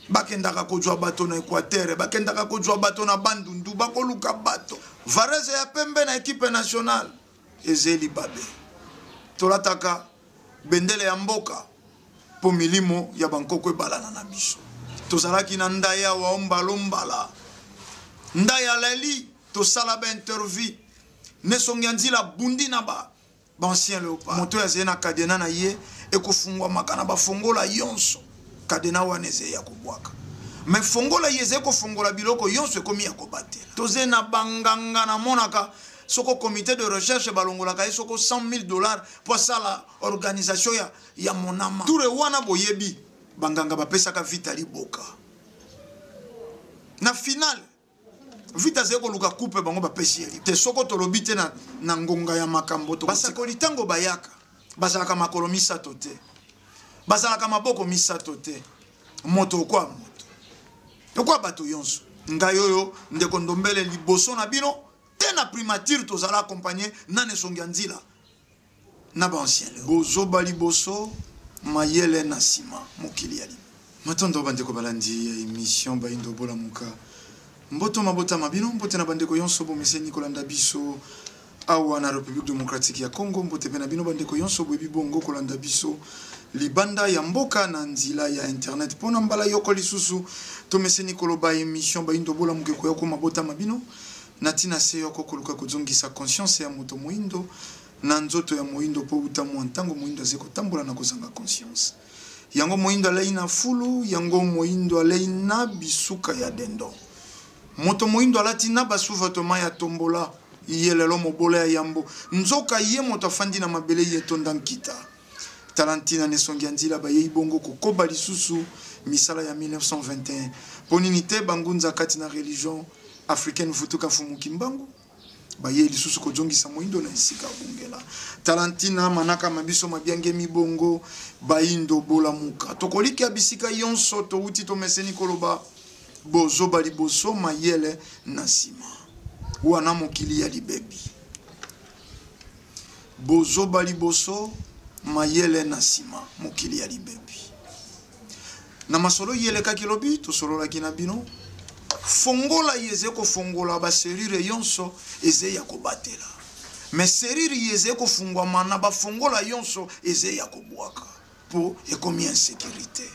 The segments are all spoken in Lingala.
Bakendaka kozwa bato na Equateur, bakendaka kozwa bato na Bandundu, bakoluka bato. Varese ya pembe na equipe nationale ezeli libabe. Tolataka bendele ya mboka mpo milimo ya bankoko ebalana na biso. Tozalaki na ndaya wa ombala ombala. Ndaya alali, tosala ba interview. Nesongi ya nzila bundi na ba Ba ancien leopard. Moto oyo azali na cadenas na ye ekofungwamaka na bafongola yonso. Cadenas wana ezali ya kobwaka. Mais fongola ye ezali kofongola biloko yonso ekomi ya kobatela. Tozali na banganga namonaka soko comite de recherche balongolaka ye soko 100 000 dollars mpo asala organisation ya, ya monama. Tour wana boyebi banganga bapesaka Vita liboka. Na finale Vita azali koluka coupe bango bapesi ye te. Soko tolobi te na, na ngonga ya makambo to basakoli ntango bayaka bazalaka makolo misato te, bazalaka maboko misato te, moto okwa moto okwa bato yonso. Ngai oyo ndeko Ndombele liboso na bino te na primature tozala accompagne na Nesongi ya Nzila na ba ancien leo. Bozoba liboso, mayele na sima. Mokili ya libe. Matondo bandeko balandi ya emission Bayindo Bolamuka. Mboto mabota ma bino, mbote na bandeko yonso bomeseni kolanda biso awa na Republique Democratique ya Congo, mbote pe na bino bandeko yonso boyebi bongo kolanda biso libanda ya mboka na nzila ya internet. Pona mbala yoko lisusu tomeseni koloba emission Bayindo Bolamuka ekoya ko mabota ma bino na tina se yoko koluka kozongisa conscience ya moto moyindo na nzoto ya moyindo po wuta mua ntango moyindo azali kotambola na kozanga conscience. Yango moyindo alei na fulu, yango moyindo alei na bisuka ya dendon. Moto moyindo alati na ba sous-vêtements ya tombola, ye lelo mobola ya yambo, nzoka ye moto afandi na mabele ye etonda nkita. Tala ntina n'esongi ya nzila bayei bongo kokoba lisusu misala ya 1921. Po nini te bangunza kati na religion africaine Vutuka Mfumu Kimbangu? Bayei lisusu kozongisa moindo na esika abungela. Tala ntina manaka ma biso mabiangemi bongo, Baindo bolamuka. Tokolikia bisika yonso towuti tomeseni koloba bozoba liboso mayele na nsima. Wana mokili ya libebi. Bozoba liboso mayele na nsima mokili ya libebi. Na masolo iye elekaki lobi, tosololaki na bino fongola iye ezali kofongola ba serrure yonso ezali ya kobatela. Mais serrure iye ezali kofungwama na ba fongola yonso ezali ya kobwaka po ekomi insecurite.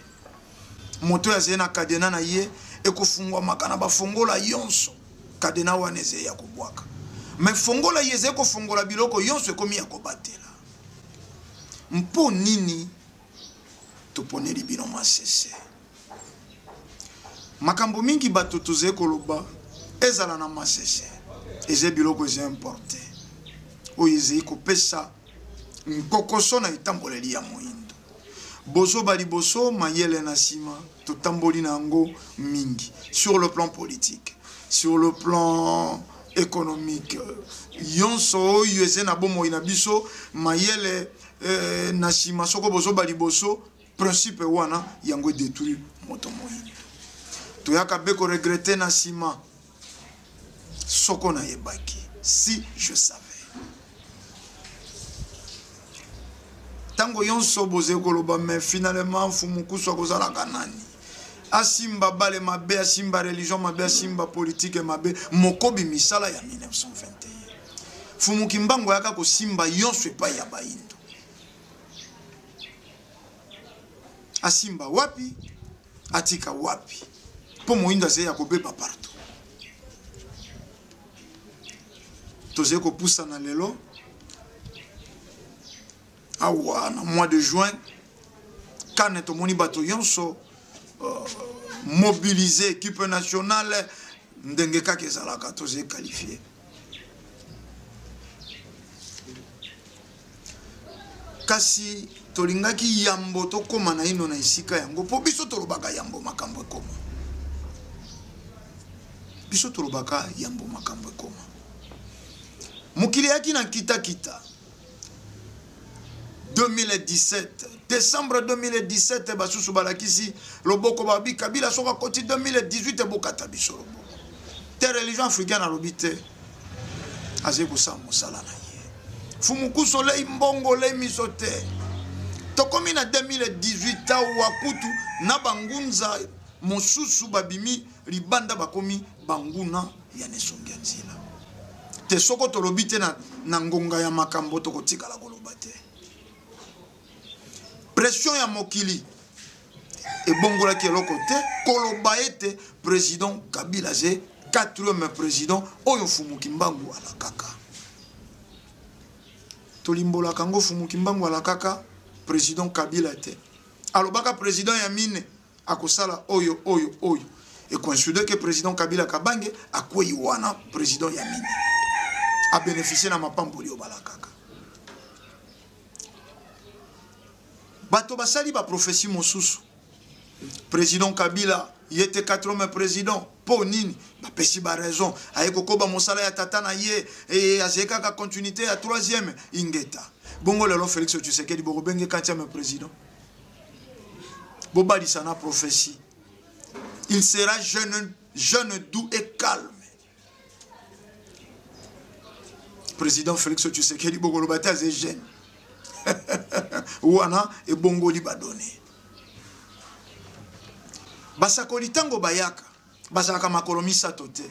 Moto oyo azali na cadenas na ye ekofungwamaka na ba fongola yonso, cadenas wana ezali ya kobwaka. Mais fongola iye ezali kofongola biloko yonso ekomi ya kobatela. Mpo nini Toponeli bino masese. Makambo mingi bato tozali koloba ezala na masese eza biloko eza importe oyo ezali kopesa nkokoso na etamboleli ya moindo. Bozoba liboso, mayele na nsima, totamboli na yango mingi sur le plan politique, sur le plan économique, yonso oyo eza na bomoi na biso mayele Eh, na sima soko bozoba liboso principe wana yango edetruire moto moyindo toyaka be koregrete na sima soko nayebaki si je savais ntango yonso bozali koloba mais finalement mfumu kusu akozalaka nani asimba bale mabe asimba religion mabe asimba politike mabe mokobi misala ya 1921 Mfumu Kimbangu ayaka kosimba yonso epai ya bayindo. Asimba wapi? Atika wapi? Mpo moyindo azali ya kobeba partout. Tozali kopusana lelo awa na mois de juin kane tomoni bato yonso euh, mobilise équipe nationale ndenge kaka ezalaka tozali qualifie kasi tolingaki yambo tokóma naino na esika yango mpo biso tolobaka yambo makambo ekoma biso tolobaka yambo makambo ekoma mokili eyaki na nkitakita 2017 décembre 2017 basusu balakisi loboko babi kabila soki akoti 2018 ebokata biso loboko te religion africaine alobi te azali kosala mosala na ye fumukusu olei mbongo olei miso te tokomi na 2018 awa kutu na bangunza. Mosusu babimi libanda bakomi banguna ya nesongi ya nzela te. Soko tolobi te na, na ngonga ya makambo, tokotikala koloba te. Pression ya mokili ebongolaki eloko te. Koloba ete président Kabila ze quatrième président oyo Mfumu Kimbangu alakaka, tolimbolaka yango. Mfumu Kimbangu alakaka président Kabila te, alobaka président ya mine akosala oyo oyo oyo. Ecoïncide ke président Kabila Kabange akwei wana, président ya mine abénéficie na mapamboli oyo balakaka. Bato basali baprophétie mosusu, président Kabila ye te quatrième président. Mpo nini bapesi baraison? Aye kokoba mosala ya tata na ye e, azali kaka continuité ya troisième. Ingeta. Bongo lelo Félix Tshisekedi bokobenge quatrième président? Bobalisa na prophétie. Il sera jeune, jeune, doux et calme. Président Félix Tshisekedi bokoloba te aze jeune wana. Ebongoli badone. Basakoli ntango bayaka, bazalaka makolo misato te,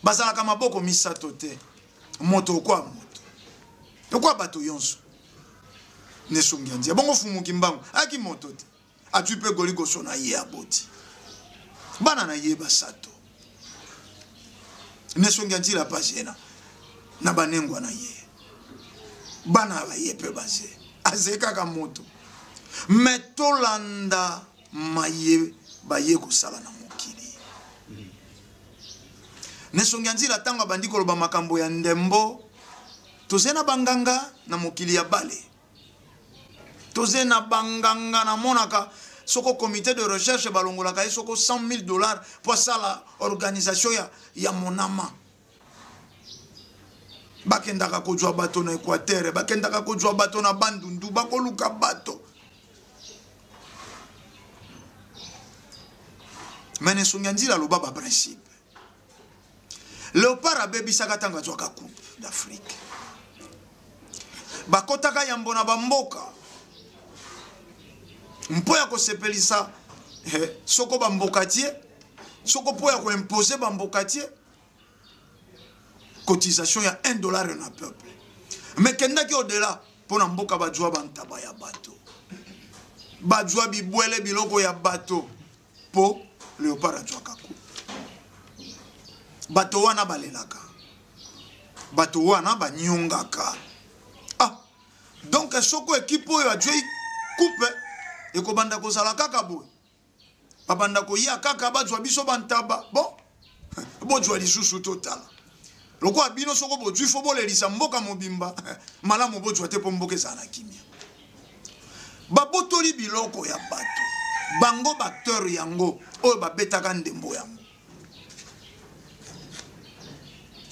bazalaka maboko misato te. Moto okwa moto okwa bato yonso nesongi ya nzia. Bongo Fumuki mbangu ayaki moto te? Azwi mpe goligoso na ye, aboti bana na ye basato. Nesongi ya nzila pasi na na banengwa na ye, bana baye mpe baze. Aze kaka moto. Me tolanda maye baye kosala na mokili. Nesongi ya nzila ntango abandi koloba makambo ya ndembo, toze na banganga na mokili ya bale, toze na banganga. Namonaka soko comité de recherche balongolaka ye soko 100 000 $ mpo asala organisation ya monama. Bakendaka kozwa bato na Équateur, bakendaka kozwa bato na Bandundu, bakoluka bato. Me na esongi ya nzila aloba baprincipe. Léopard abebisaka ntango azwaka Coupe d'Afrique, bakɔtaka yambo na bamboka mpo ya kosepelisa soko bamboka tie, soko mpo ya koimpose bamboka tie cotisation ya 1 $ na peuple. Me kendaki au-delà mpo na mboka, bazwa bantaba ya bato, bazwa bibwele, biloko ya bato, mpo Léopard azwaka coupe. Bato wana balelaka, bato wana banyongaka. Ah, donc soko ekipe oyo azwi coupe ekobanda kozala kaka boye, babanda koya kaka bazwa biso bantaba. Bon, bozwa lisusu, totala lokola bino soko bozwi fo bolelisa mboka mobimba. Malamu bozwa te mpo mboka ezala na kimia. Babotoli biloko ya bato, bango baacteur yango oyo babetaka ndembo yango.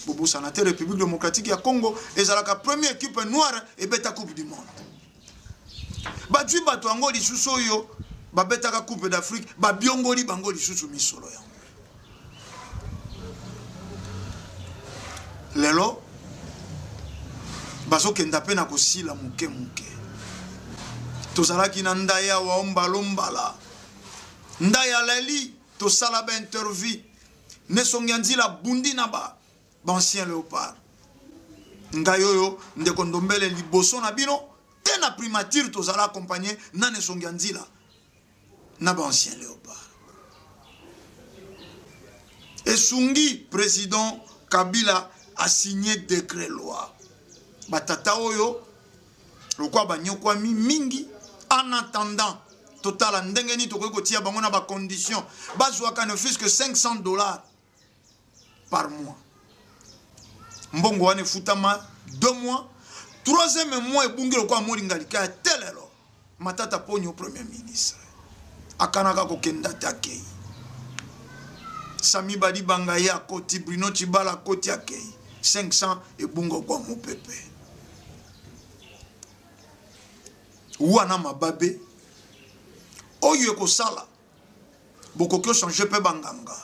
Bobosana te, République démocratique ya Congo ezalaka première équipe noire ebeta Coupe du monde. Bazwi bato yango lisusu oyo babetaka Coupe d'Afrique, babiongoli bango lisusu misolo yango. Lelo bazokenda mpe na kosila moke moke. Tozalaki na ndai awa ombalombala, ndai alali, tosala bainterview. Nesongi ya nzila bundi na ba baancien Léopard. Ngai oyo ndeko Ndombele liboso na bino te, na primature tozala accompagné na nesongi ya nzila na baancien Léopard. Esungi président Kabila asigné décret loi. Batata oyo lokola banyokwami mingi, en attendant totala ndenge nini tokoki kotia bango na bacondition, bazwaka ne fût que 500 $ par mois. Mbongo wana efutama 2 mois, troisième mois ebungi lokola molinga likaya te. Lelo Matata Ponyo premier ministre akanaka kokenda te, akei. Sami Badibanga ye akoti, Bruno Tshibala akoti, akei. 500 ebunga kwa mopepe wana. Mababe oyo ekosala bokoki ochange mpe banganga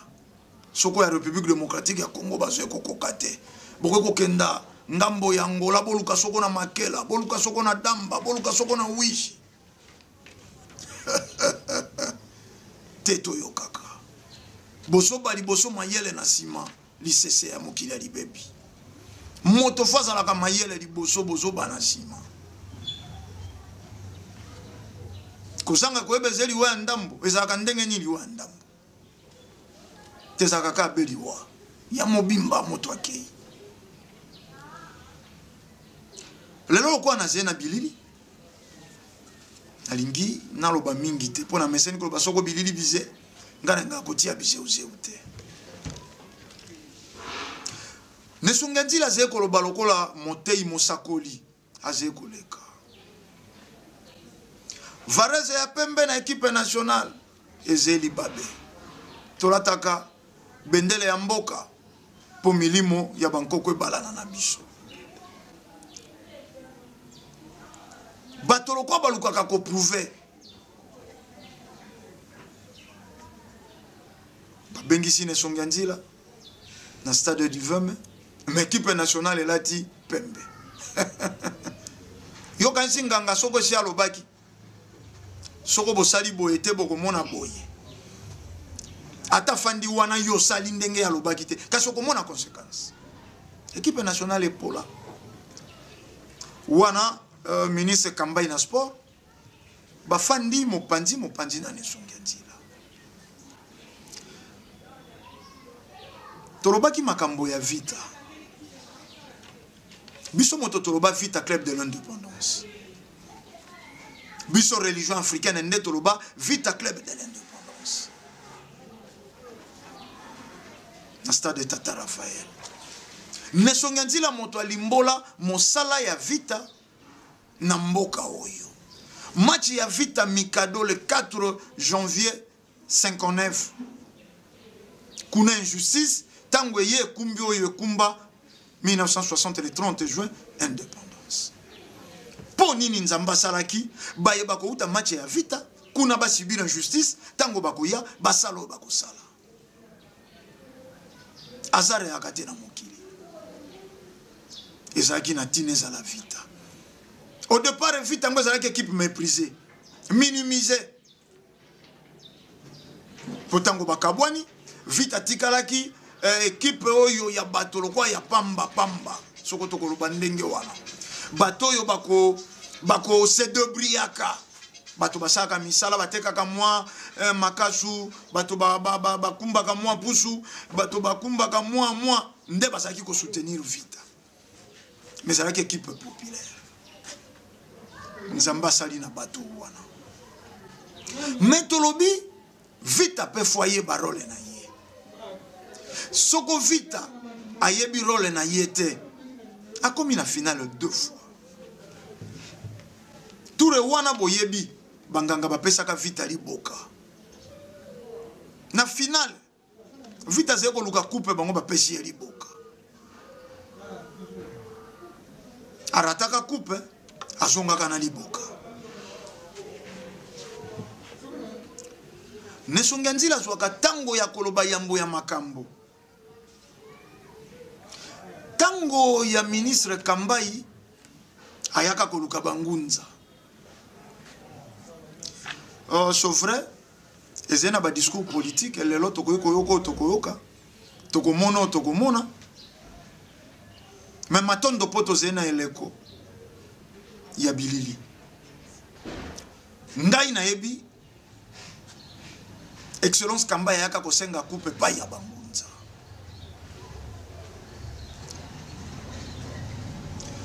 soko ya République démocratique ya Congo bazwi ekokoka te. Bokoki kokenda ngambo ya Angola, boluka soko na Makela, boluka soko na Damba, boluka soko na Wisi. Te toyokaka. Bozoba liboso mayele na nsima lisese ya mokili ya libebi. Moto fo azalaka mayele liboso bozoba na nsima. Kozanga koyeba ezali liwa ya ndambo. Ezalaka ndenge nini liwa ya ndambo? Te ezalaka kaka be liwa ya mobimba moto akei. Lelo lokola nazali na bilili nalingi naloba mingi te mpo na meseni koloba soko bilili bize ngai nalingaka kotia bizeuzeu te. Nesunga nzila azali koloba lokola motei mosakoli azali koleka. Varese ya pembe na ekipe nationale ezali libabe. Tolataka bendele ya mboka mpo milimo ya bankoko ebalana na biso. Bato lokola balukaka koprouve babengisi na esongi ya nzila na stade du 20 mai mais ekipe nationale elati pembe. Yokanisi nganga soko esi alobaki soko bosali boye te bokomona boye, ata fandi wana yo osali ndenge alobaki te kasi okomona conséquence. Ekipe nationale epola wana ministre Kambai na sport bafandi mopanzi mopanzi na nesongi ya nzela. Tolobaki makambo ya Vita. Biso moto toloba Vita Club de l'Indépendance. Biso religion africaine nde toloba Vita Club de l'Indépendance. Na stade de Tata Raphaël. Nesongi ya nzela moto alimbola mosala ya Vita na mboka oyo. Match ya Vita Mikado le 4 janvier 59. Kuna injustice tango eye ekumbi oyo ekumba 1960 le 30 juin indépendance. Po nini Nzambe asalaki baye bakouta match ya Vita kuna basubir injustice tango bakoya basala oyo bakosala. Hasard eyaka te na mokili. Ezalaki na tina ezala Vita. Au départ Vita yango ezalaki équipe méprisée, minimisée. Po tango bakabwani Vita tikalaki équipe oyo ya bato lokola ya pamba pamba, soko tokoloba ndenge wana. Bato oyo bako se debriyaka, bato basalaka misala, batekaka mwa makasu, bato bakumbaka mwa pusu, bato bakumbaka mwa mwa, nde bazalaki kosoutenir Vita. Mais ezalaki équipe populaire. Nzambe asali na bato wana. Mais tolobi Vita pe fo ayeba rôle na ye. Soko Vita ayebi rôle na ye te, akomi na finale 2 fois. Toure wana boyebi banganga bapesaka Vita liboka. Na finale Vita azali koluka coupe bango bapesi ye liboka. Arataka coupe, azongaka na liboka. Nesongi ya nzila azwaka tango ya koloba yambo ya makambo. Tango ya ministre Kambai ayaka koluka bangunza. C'est vrai, ezali na ba discours politique lelo tokoki koyoka oyo tokoyoka, tokomona oyo tokomona. Mais matondo po tozali na eleko ya bilili. Ngai nayebi Excellence Kambai ayaka kosenga coupe epai ya bangunza.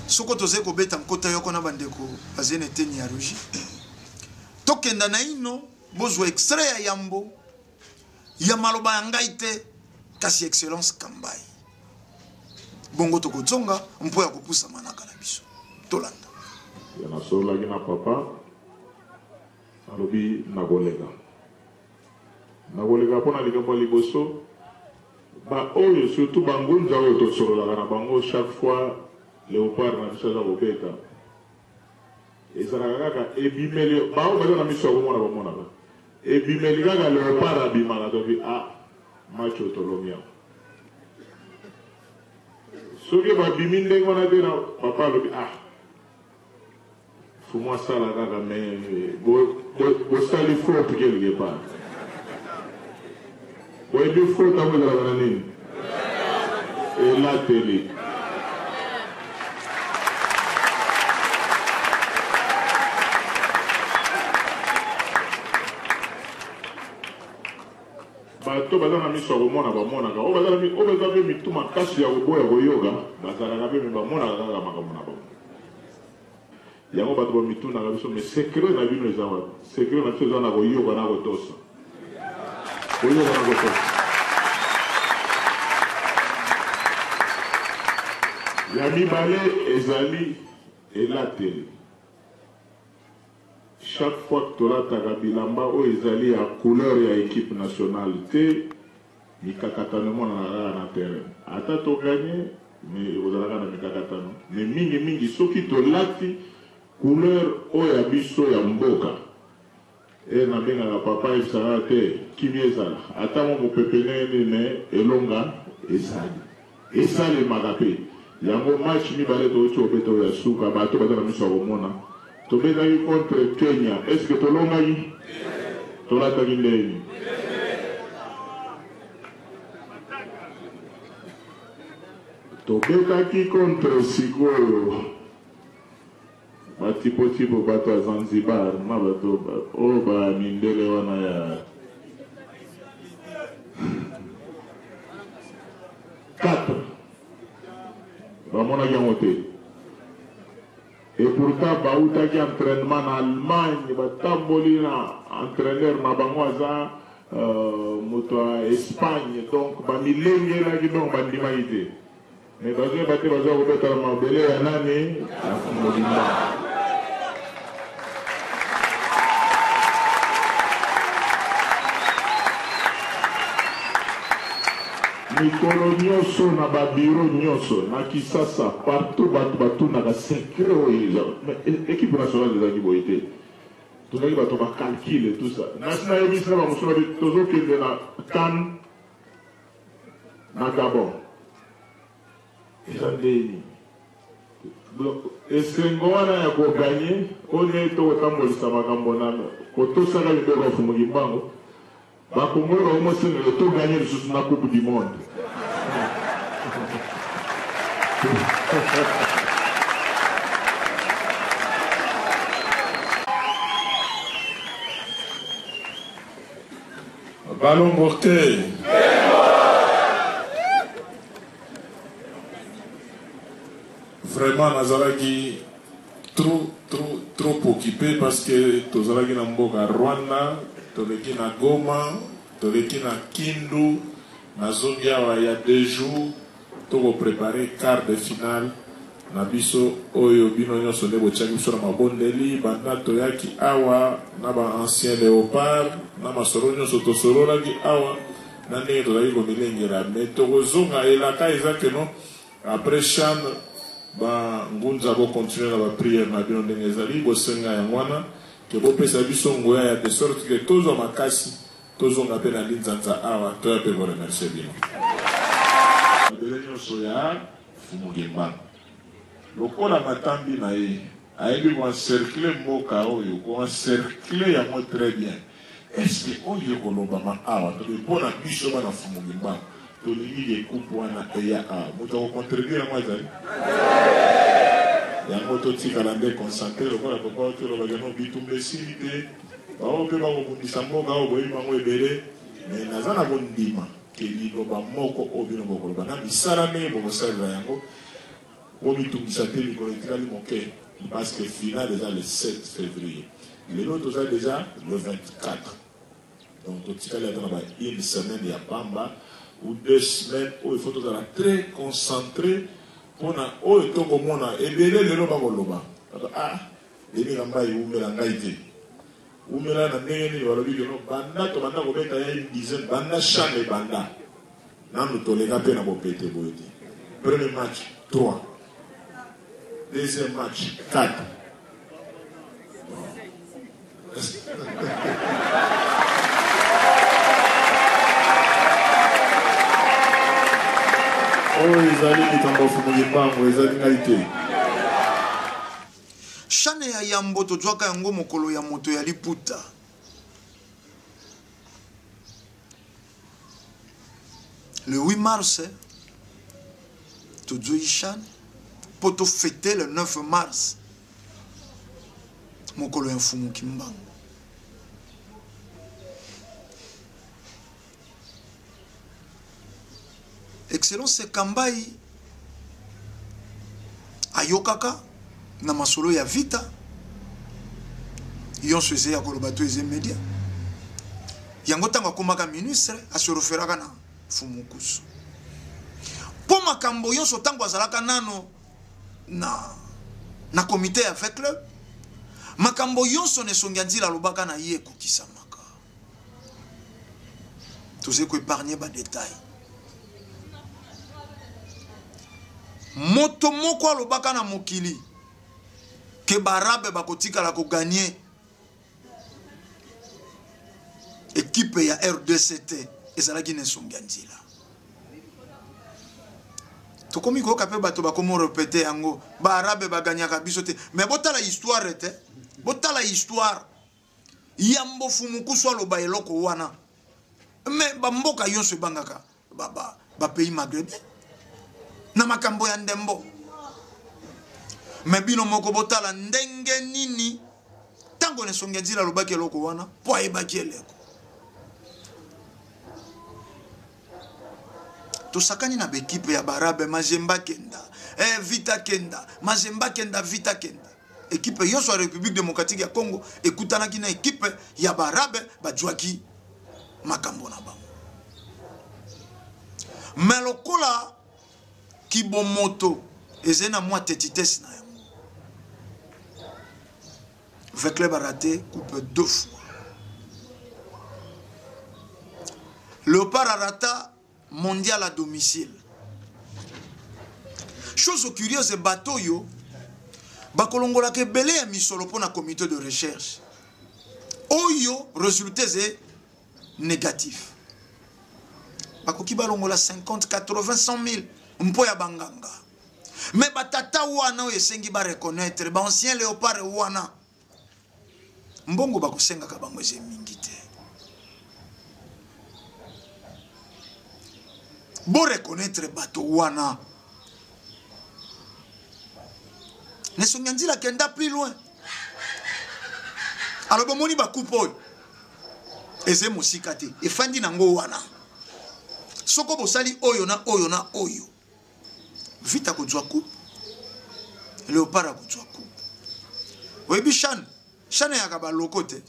Soko tozali kobeta nkota yoko na bandeko bazali na eteni ya régie, tokenda naino bozwa extrait ya yambo ya maloba ya ngai te, kasi Excellence Kambai. Bongo tokozonga mpo ya kopusa manaka na biso. Tolanda. Ya nasololaki na papa, alobi nakoleka. Nakoleka mpo na likambo ya liboso, ba oyo surtout bangunza oyo tosololaka na bango chaque fois Leopard na biso aza kobeta, ezalaka kaka ebimeli, ba oyo baza na miso ya komona bamonaka, ebimeli kaka Leopard abimaka, tobi ah match oyo tolongi yango. Soki babimi ndenge wana te, na papa alobi ah fumu asala kaka, mais bosali faute quelque part. Boyebi faute yango ezalaka na nini? Elateli. Bato baza na miso ya komona bamonaka, oyo baza oyo baza mpe mitu makasi ya koboya koyoka bazalaka mpe me bamonaka kaka makambo na bango. Yango bato bamitunaka biso, mais secret na bino eza wapi? Secret na biso eza na koyoka na kotosa. Koyoka na kotosa. Ya mibale ezali elateli. Chaque fois que tolataka bilamba oyo ezali ya couleur ya equipe nationale te, mikakatano emonanaka kaka na terrain. Ata to gagner, mais ekozala kaka na mikakatano. Mais mingi mingi soki tolati couleur oyo ya biso ya mboka, eh nabengaka papa ayebisa kaka te kimia ezala. Ata mwa mopepe ndenge nini mais elonga ezali. Esalemaka pe. Yango match mibale towuti kobeta oyo ya suka bato baza na miso ya komona. Tobetaki contre Kenya est ce que tolongaki? Tolataki ndenge nini? Tobetaki contre sikoyo ba tipo tipo bato ya Zanzibar na bato oyo ba mindele wana ya 4 bamonaki yango te. Et pourtant bawutaki entrainement na Allemagne, batamboli na entraineur na bango aza moto ya Espagne, donc bamilengelaki, donc bandimaki te. Mais bazoyeba te baza kobeta na mabele ya nani? Ya Mfumu Kimbangu. Mikolo nyoso na ba bureau nyoso na Kisasa partout batu batunaka secret oyo eza mais equipe nationale ezalaki boye te tozalaki bato ba calcul et tout ça nasi nayebisi na bamosusu babi tozokende na CAN na Gabon eza ndenge nini esengo wana ya koganye oyo ndenge tokotambolisa makambo na kotosaka mibeko ya Mfumu Kimbangu Ba congolais bakomi kosenga que to gagner lisusu na coupe du monde. Ballon porté. Vraiment nazalaki Trop trop trop occupe parce que tozalaki na mboka Rwanda, toleki na Goma, toleki na Kindu, nazongi awa ya deux jours toko preparer quart de finale na biso oyo bino nyonso nde botiaki biso na mabondeli banda toyaki awa na ba anciens leopards na masolo nyonso tosololaki awa na ndenge tozalaki komilengela mais tokozonga elaka eza que non Après chan ba ngunza bo continuer na ba prière na bino ndenge ezali bosenga yango wana que bopesa biso nguya ya de sorte que tozwa makasi tozonga pe na linzanza awa toya pe ko remercier bino. Mabele nionso ya Mfumu Kimbangu lokola matambi na ye ayebi ko encercler mboka oyo ko encercler yango très bien Est ce que oyo ekolobama awa tobe mpo na biso bana Mfumu Kimbangu tolingi ke coupe wana eya awa moto ako contredire yango azali? Yango totikala nde concentre lokola papa oti oloba ke no bitumba esili te baoyo mpe bakobundisa mboka oyo boyebi bango ebele mais naza na kondima ke liloba moko oyo bino bokoloba na misala ndenge bokosalela yango Bomitungisa te mikolo etikali moke parce que finale eza le 7 fevrier lelo toza dejà le 24 donc totikali ata na ba une semaine ya pamba ou deux semaines oyo il faut tozala très concentré pona oyo tokomona ebele lelo bakoloba ah Denis Kambayi wumela ngai te wumela na ndenge nini balobi que no banda tobanda kobeta ya une dizaine banda chan ebanda Nanu toleka pe na bopete boye te. Premier match 3. Deuxième match 4. Oyo ezali likambo ya Mfumu Kimbangu, ezali ngai te. Shane ya yambo tozwaka yango mokolo ya moto ya liputa. Le 8 mars, tozwi CHAN mpo tofete le 9 mars, mokolo ya Mfumu Kimbangu. Excellence Kambayi ayokaka na masolo ya vita yonso eze ya koloba to eze media yango ntango akomaka ministre asereferaka na Mfumu Nkusu mpo makambo yonso ntango azalaka nano na, na komite ya V-Club, makambo yonso na esongi ya nzila alobaka na ye ekokisamaka. Tozali koepargne badetail. Moto moko alobaka na mokili ke baarabe bakotikala koganye ekipe ya RDC te, ezalaki na esongi ya nzila. Tokomi koyoka mpe bato bakomi repete yango, baarabe baganyaka biso te. Me botala histoire te, botala histoire yambo Mfumu Nkusu aloba eloko wana. Me bamboka nyonso ebangaka bapays ba, ba maghrébin na makambo ya ndembo. Me bino moko botala ndenge nini ntango na esongi ya nzila alobaki eloko wana mpo ayebaki eleko. Tosakani na baekipe ya barabe, Mazemba kenda, Vita kenda, Mazemba kenda, Vita kenda. Ekipe nyonso ya République démocratique ya Congo ekutanaki na ekipe ya barabe, bazwaki makambo na bango. Me lokola kibomoto ezali na mwa tetitesse na yango, V-Club a raté coupe 2 fois. Léopard a raté mondial à domicile. Chose curieuse, bateau yo bakolongolaka ebele ya misolo mpo na comité de recherche oyo résultat eze négatif. Bakoki balongola 50, 80, 100 000 mpo ya banganga. Mais batata wana oyo esengi ba reconnaître ba ancien léopard wana, mbongo bakosengaka bango eze mingi te. Bo reconnaître bato wana. Nesongi nzila kenda plus loin. Alors bomoni ba coupe oyo eze mosika te, efandi nango wana. Soko bosali oyo na oyo na oyo, Vita kozwa coupe, Léopard akozwa coupe. Oyebi CHAN, CHAN eyaka ba loko te.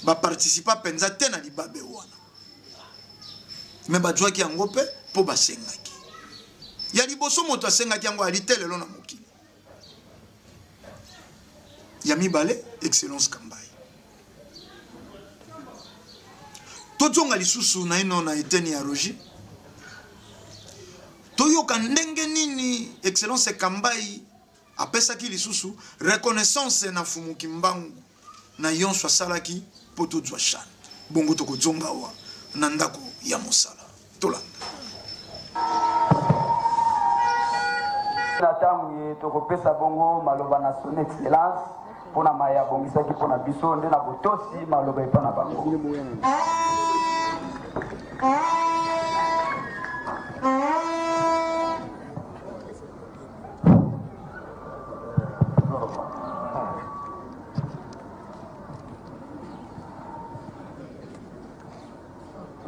Ba participa penza te na libabe wana. Mais bazwaki yango pe po basengaki. Ya liboso moto asengaki yango ali te lelo na mokili. Ya mibale, Excellence Kambayi. Tozonga lisusu naino na eteni ya Roger. Toyoka ndenge nini Excellence Kambayi apesaki lisusu reconnaissance na Mfumu Kimbangu na yonso asalaki po tozwa CHAN. Bongo tokozonga awa na ndako ya mosala. Tolanda. Na ntango ye tokopesa bongo maloba na son excellence mpona maye abongisaki mpona biso, nde na botosi maloba epa na bango.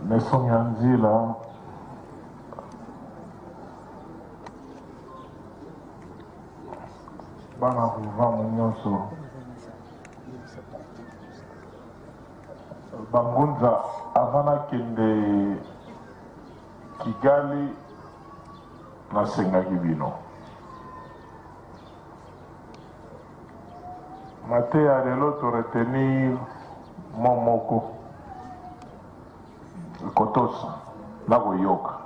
Nesongi ya nzila bana kuvangu nyonso bangunza avant nakende Kigali nasengaki bino mateya lelo to retenir mo moko kotosa na koyoka.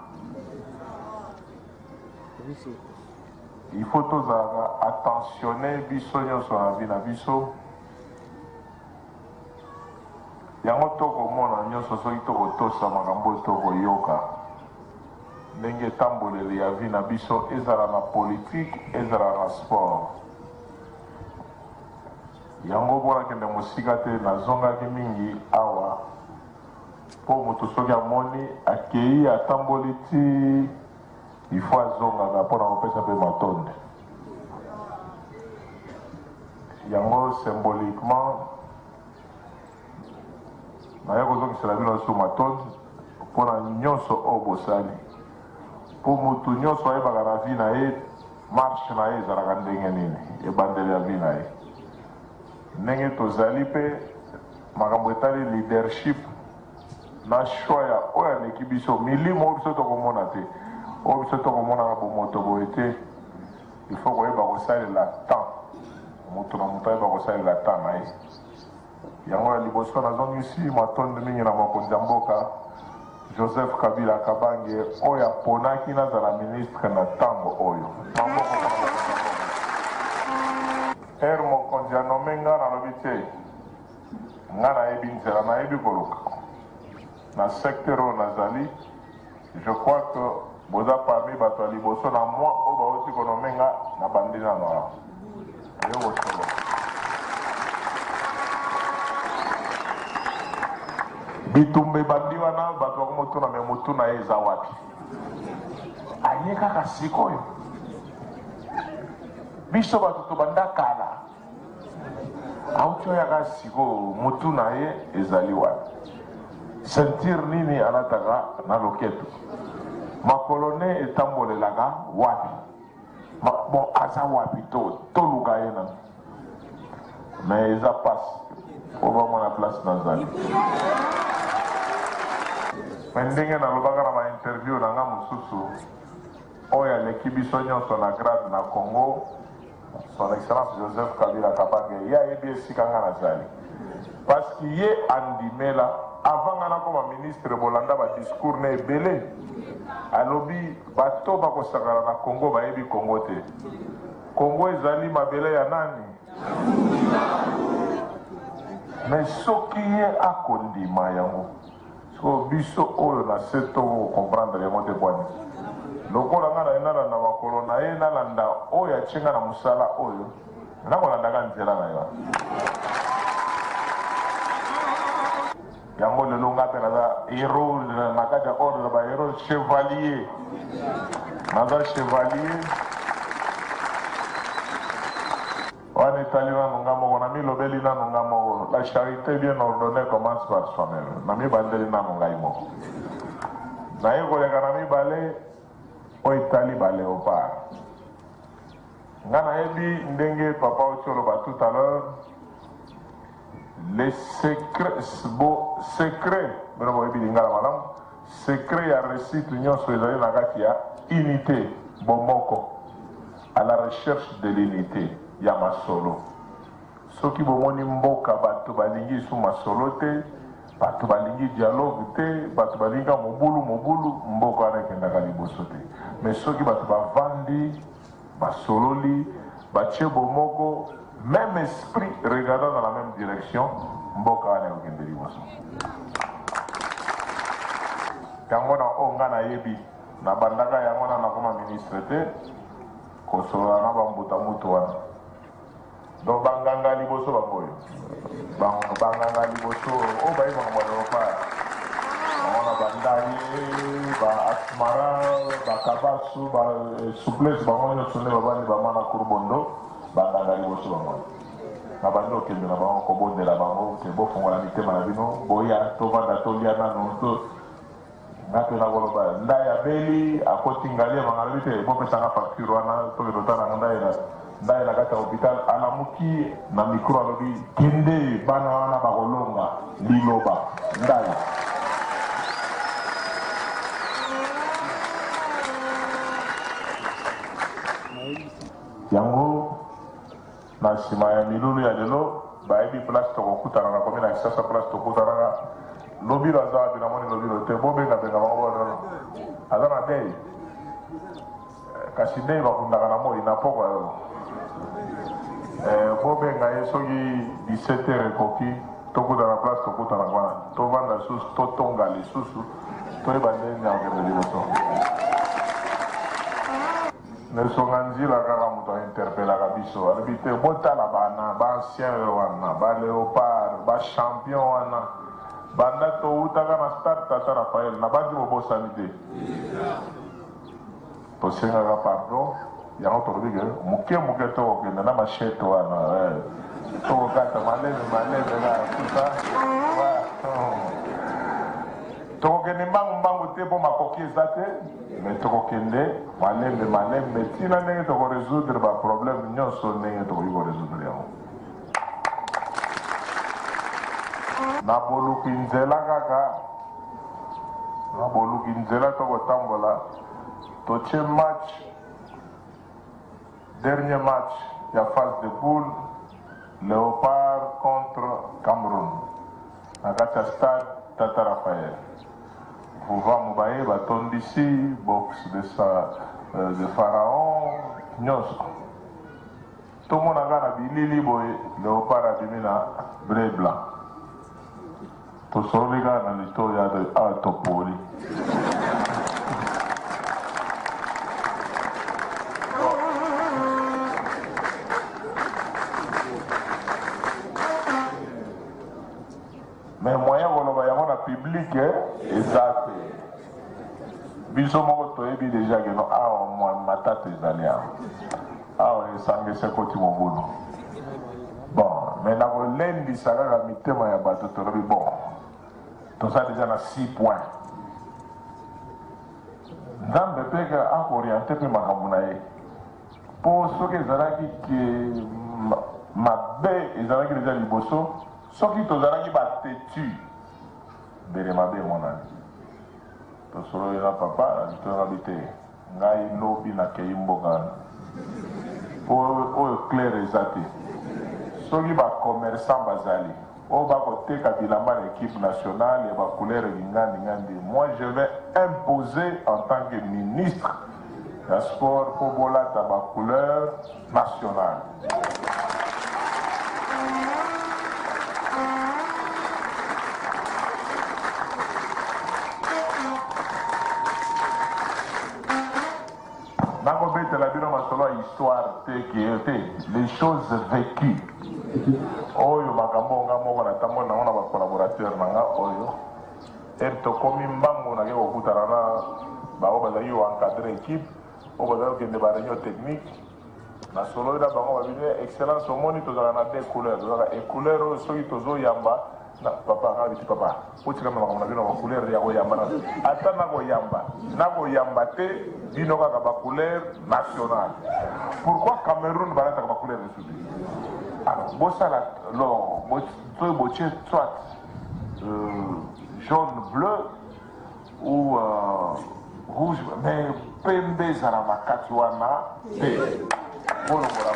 Il faut tozalaka attentionner biso nyonso na vie na biso. Yango tokomona nyonso soki tokotosa makambo oyo tokoyoka, ndenge etamboleli ya vie na biso, ezala na politique, ezala na sport. Yango mpo nakende mosika te, nazongaki mingi awa. Mpo moto soki amoni akei atamboli ti il faut azongaka mpo na kopesa mpe matondi. Yango symboliquement naye kozongisela bino lisusu matondi mpo na nyonso oyo bosali. Mpo moto nyonso ayebaka na vie na ye marche na ye ezalaka ndenge nini, ebandeli ya vie na ye. Ndenge tozali mpe makambo etali leadership na choix ya oyo aleki biso, milimo oyo biso tokomona te, oyo biso tokomona na bomoto boye te. Il faut koyeba kosalela temps, moto na moto ayeba kosalela temps na ye. Yango ya liboso nazongisi matondi mingi na mokonzi ya mboka Joseph Kabila Kabange oyo aponaki nazala ministre na ntango oyo. Maboko mpona mokonzi ya mboka. Heure mokonzi anome nga nalobi te, nga nayebi nzela, nayebi koluka na secteur oyo nazali. Je crois que boza parmi bato ya liboso na mois oyo bauti konome nga na bandi nano awa yo kosolo. Bitumba ebandi wana, bato bakomotuna me motu na ye eza wapi? Aye kaka sikoyo, biso bato tobanda kala, auti oyaka sikoyo, motu na ye ezali wapi? Ceinture nini alataka na loketo? Makolo ne etambolelaka wapi? Bon, aza wapi? To toluka ye na mais eza pasi po bamona place nazali. Mais ndenge nalobaka na ba interview na nga mosusu, oyo aleki biso nyonso na grade na Congo, Son Excellence Joseph Kabila Kabange, ye ayebi esika nga nazali. Parce que ye andimela avant nga nakoma ministre, bolanda ba discours na ebele, alobi bato bakosakana na Congo bayebi Congo te. Congo ezali mabele ya nani? Mais soki ye akondima yango, sikoyo biso oyo na se toko comprendre yango te pwani? Lokola nga naye nalanda makolo na ye, nalanda oyo atie nga na mosala oyo, nakolandaka nzela na ye wana. Yango lelo nga mpe naza héros na kati ya ordre ya ba héros, chevalier. Naza chevalier. Wana etali nanu nga moko, namilobeli nanu nga moko. La charité bien ordonnée commence par soi-même. Namibandeli nanu ngai moko. Naye koleka na mibale oyo etali ba léopard. Nga nayebi ndenge papa oti oloba tout à l'heure, le secret, bo secret, bino boyebi lingala malamu, secret ya réussite nyonso ezali na kati ya unité, bomoko, à la recherche de l'unité ya masolo. Soki bomoni mboka bato balingi lisusu masolo te, bato balingi dialogue te, bato balingi kaka mobulu mobulu, mboka wana ekendaka liboso te. Mais soki bato bavandi, basololi, batie bomoko, même esprit regardant dans la même direction, mboka wana ekokende liboso. Yango na oyo nga nayebi, nabandaka yango na nakoma ministre te, kosolola na bambuta mutu wana. Donc banganga liboso bango oyo, banganga liboso oyo bayebi makambo ya leopard, bango na bandaye, ba asmara, ba kabasu, ba souplesse, bango nyonso nde babandi bamana kurbondo, banganga liboso bango wana. Na bandi okende na bango kobondela bango ke bofongola mitema na bino, boya tovanda tolia nanu to nga mpe nakoloba ndai abeli akoti ngaliema, nga nalobi te bopesanga facture wana toke totala ndai na ndai na kati ya hôpital. Alamuki na micro alobi kende bana wana bakolonga liloba ndai. Yango na nsima ya milulu ya lelo bayebi place tokokutana na commune ya Kinshasa, place tokutanaka. Lobilo aza wapi? Namoni Lobilo te, bobengabenga bango bona aza na dei, kasi dei bakundaka na moi na pokwa yo. Bobenga ye soki 17 heures ekoki, tokutana place tokutana wana, tovanda lisusu, totonga lisusu, toyeba ndenge ya kokende liboso. Nesonga nzila kaka moto a interpellaka biso, alobi te botala bana ba ancien oyo wana, ba léopard, ba champion wana. Banda towutaka na stade Tata Raphaël, nabanzi bobosani te. Tosengaka pardon, yango tolobi ke moke moke tokokende na machette wana eh. Tokokata maleme maleme kaka tout ça. Tokokende mbangu mbangu te mpo makoki eza te, mais tokokende malembe malembe tina ndenge toko resoudre ba problème nyonso ndenge tokoki ko resoudre yango. Na boluki nzela kaka, na boluki nzela tokotambola, totie match, dernier match ya phase de poule, Leopard contre Cameroun na kati ya stade Tata Raphaël. Vuva Mubaye batondisi box de, sa, euh, de Pharaon nyonso. Tomona kaka na bilili boye leopard abimi na bleu blanc. Tosololi kaka na litoyi awa topoli. Mais moyen koloba yango na public eza te. Biso moko toyebi deja ke no awa mwa matata ezali awa. Awa esanga esi ekoti mobulu. Bon, mais nakolendisa kaka mitema ya bato tolobi bon, toza deja na 6 points. Nzambe pe ako orienter pe makambo na ye. Po soki ezalaki ke mabe ezalaki deja liboso, soki tozalaki ba tetu, mbele mabe emonani. Tosololi na papa, na litoyi te. Ngai lobi nakeyi mboka wana po oyo clair eza te soki ba commerçant bazali oyo ba koteka bilamba na equipe nationale ya ba couleur kingandi ngandi moi je vais imposer en tant que ministre ya sport po bolata ba couleur nationale. Nakobetela bino masolo ya histoire te ke te les choses vécues oyo makambo nga moko natamboli nango na ba collaborateurs na nga oyo ere tokomi mbangu nake kokutana na bango bazalaki ko encadrer équipe oyo bazali kokende ba réunion technique. Nasololi na bango babi mais excellence omoni tozalaka na deux couleurs tozalaka e couleur oyo soki tozoyamba na papa nga biti papa botika na makambo na bino ba couleur ya koyamba na ata na koyamba na koyamba te bino kaka ba couleur nationale pourquoi Cameroun balataka ba couleur mosusu te alors bosala lor soki botie soit euh, jaune bleu ou euh, rouge mais pembe ezala na kati wana te bolongola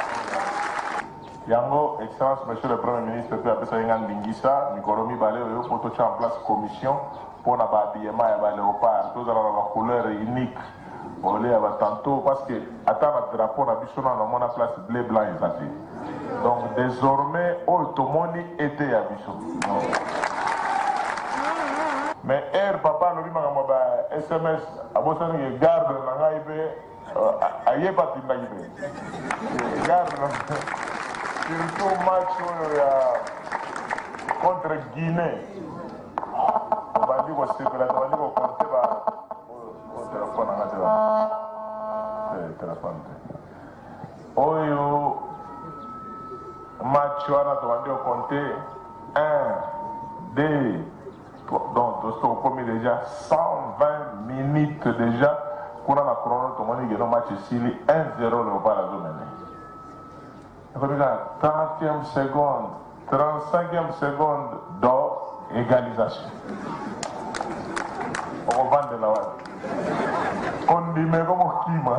yango. Excellence monsieur le premier ministre mpe apesaki nga ndingisa mikolo mibale oyo mpo totya en place commission mpo na bahabillement ya baleopard, tozala na bacouleur unique ole ya batantôt, parce que ata na drapeau na biso nano namona place bleu blanc eza te. Donc désormais oyo tomoni ete ya biso. Mais heure papa alobi makambo ya ba sms, abosani ke garde na ngai mpe aye mpe atindaki mpe garde, surtout match oyo ya contre Guinée. Tobandi kosepela, tobandi kokonte ba telefone na nga te, telefone te oyo match wana tobandi kokonte 1 2 3, donc tosi tokomi déjà 120 minutes déjà kuna na chrono, tomoni keno match esili 1-0, Léopard azomene. Ekomi kaka 30e seconde, 35e seconde do égalisation, okovandela wapi? Kondima ekomokima.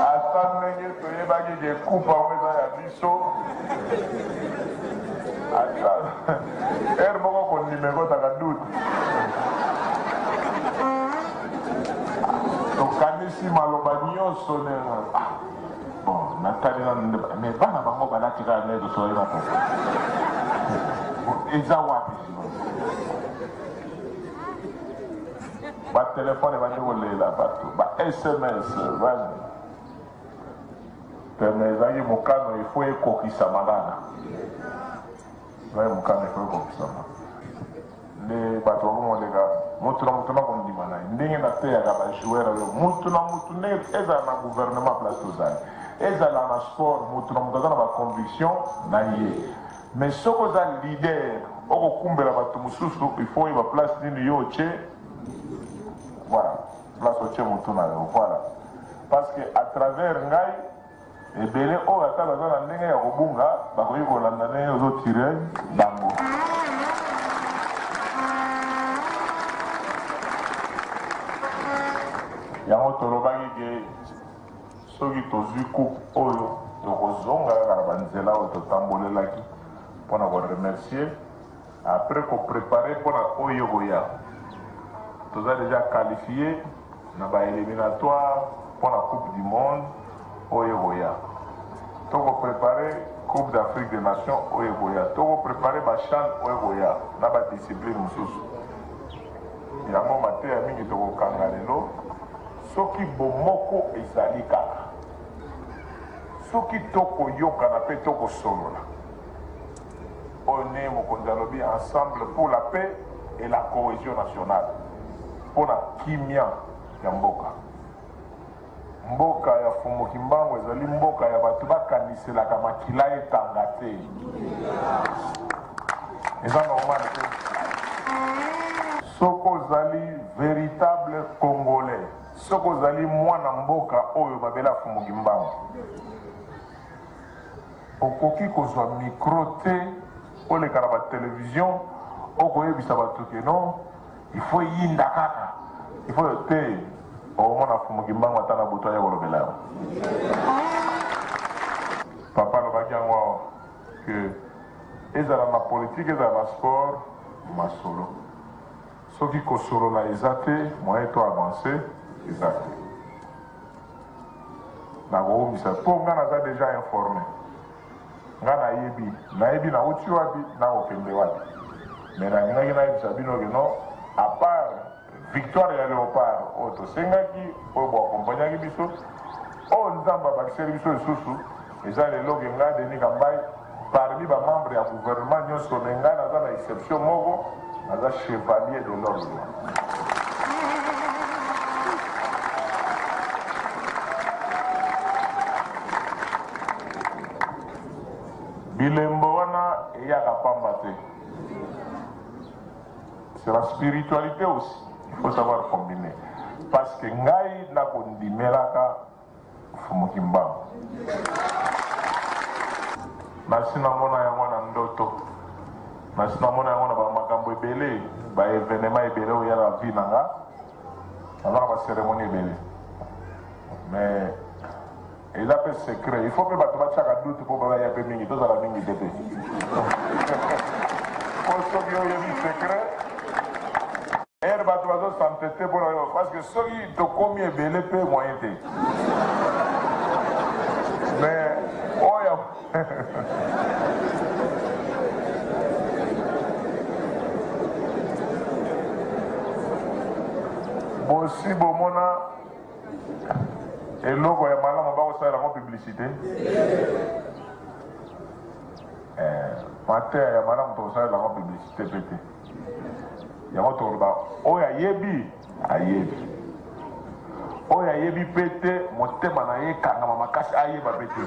Ata ndenge toyebaki ke kupa yango eza ya biso, ata heure moko kondima ekotaka doute. Tokanisi maloba nyonso ndenge ah, bon natali nanu mais bana bango balati kaka ndenge tosololi na papa, eza wapi? Batelefone ebandi kolela bato, ba sms bani. Mais ezalaki mokano, il faut ekokisama kaka. Ezalaki mokano, il faut ekokisama. Nde bato bakomoleka mutu na mutu na kondima na ye. Ndenge nateyaka bajoueur oyo, mutu na mutu, ndenge ezala na gouvernement, place tozali, ezala na sport, mutu na mutu aza na baconviction na ye. Mais soki oza leader, okokumbela bato mosusu, il faut oyeba place nini yo otie. Voilà, place otie motu na yo. Voilà, parce que à travers ngai, ebele oyo ata baza na ndenge ya kobunga bakoki kolanda ndenge ozotire bango. Yango tolobaki ke soki tozwi coupe oyo, tokozonga kaka na banzela oyo totambolelaki mpona koremercier, après koprépare mpona oyo koya. Toza déjà qualifié na baéliminatoire mpona Coupe du monde oyo ekoya. Tokoprépare Coupe d'Afrique des Nations oyo ekoya, tokoprépare bachan oyo ekoya na badiscipline mosusu. Yango mateya mingi tokokanga lelo: soki bomoko ezali kaka, soki tokoyokana mpe tokosolola, oyo nde mokonzi alobi, ensemble pour la paix et la cohésion nationale, mpona kimia ya mboka. Mboka ya Fumu Kimbangu ezali mboka ya bato bakaniselaka makila etanga te. Eza normal te. Soki ozali véritable Congolais, soki ozali mwana mboka oyo mabele ya Fumu Kimbangu, okoki kozwa micro te, oleka na batelevizio, okoyebisa bato ke non, il faut eyinda kaka, il faut te. Okomona Fumu Kimbangu ata na butu aya kolobela yo. Papa alobaki yango awa ke ezala na politike, ezala na sport, masolo. Soki kosolola eza te, moyen to avance eza te. Nakowumisa mpo nga naza déjà informé. Nga nayebi, nayebi nauti wapi, nakokende wapi. Mais nalingaki nayebisa bino ke non, à part victoire ya Léopard oyo tosengaki, oyo boakompagnaki biso, oyo Nzambe abakiseli biso lisusu, eza lelo ke ngai Denis Kambai, parmi bamembre ya gouvernement nyonso, me ngai naza na exception moko, naza chevalier de l'ordre. Bilembo wana eyaka pamba te. C'est la spiritualité aussi, il faut savoir combiner, parce que ngai nakondimelaka Fumu Kimbangu. Nasi namona yango na ndoto, nasi namona yango na bamakambo ebele, baévénement ebele oyo ya na vie na nga. Naza na bacérémonie ebele, mais eza mpe secret. Il faut mpe bato batiaka doute mpo baya mpe mingi, tozala mingi te te, po soki oyebi secret ere, bato bazosantete mpona yo, parce que soki tokomi ebele mpe, moyen te. Mais oyo bosi bomona eloko ya malamu, bakosalela yango publicité. Mateya ya malamu, tokosalela yango publicité mpe te. Yango tokoloba, oyo ayebi ayebi, oyo ayebi mpe te, motema na ye ekangama makasi, ayeba mpe te.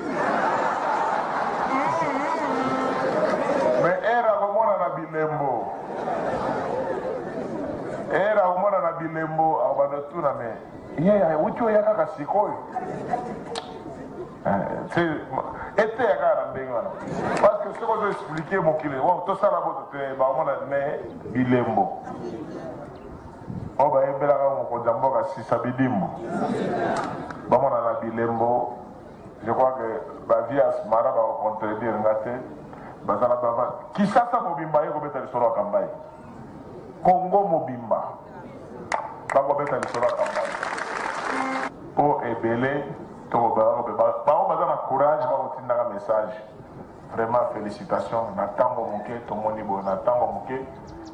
Mais ere akomona na bilembo, ere akomona na bilembo, akobanda tuna: me ye wuti oya kaka sikoyo? Eteya kaka na ndenge wana, parce que soki ozo expliquer mokili, tosala boto te, baomona. Me bilembo oyo bayembelaka mokonzi ya mboka sisa bidimbu, bamona na bilembo. Je crois que bavias mara bakocontredire nga te. Bazala bava Kisasa mobimba ye kobeta lisolo ya Kambai, Kongo mobimba bakobeta lisolo ya Kambai, mpo ebele bango baza na courage, bakotindaka message. Vraiment félicitation. Na ntango moke tomoni boye, na ntango moke,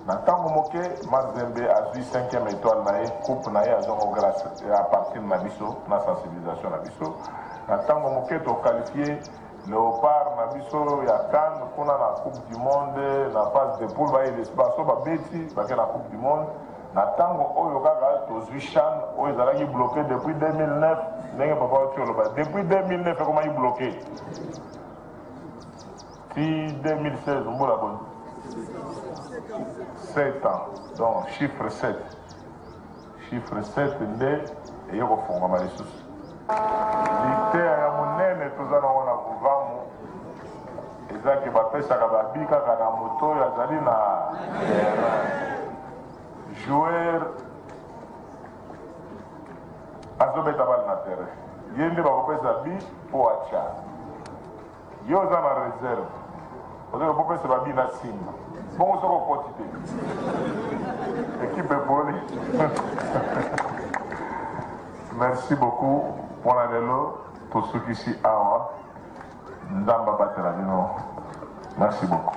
na ntango moke, Mazembe azwi 5e étoile na ye, coupe na ye azwango grâce à partir na biso, na sensibilisation na biso. Na tango moke to qualifier Leopard na biso ya CAN kuna na coupe du monde na phase de poule baye baso babeti bake na coupe du monde. Na tango oyo kaka tozwi CHAN oyo ezalaki bloqué depuis 2009 ndenge papa oti oloba depuis 2009 ekomaki bloqué ti 2016 mbula boni 7 ans donc chiffre 7 Chiffre 7 nde eye kofongwama lisusu. Liteya ya monene toza nango na Vuvamu eza ke bapesaka ba but kaka na moto oyo azali na terrain. Joueur azobeta bale na terrain, ye nde bakopesa but mpo atya. Yo oza na reserve ozo bopesa ba but na simba bongo soki okoti te equipe epoli. Merci beaucoup pona lelo tosukisi awa Nzambe abatela bino merci beaucoup.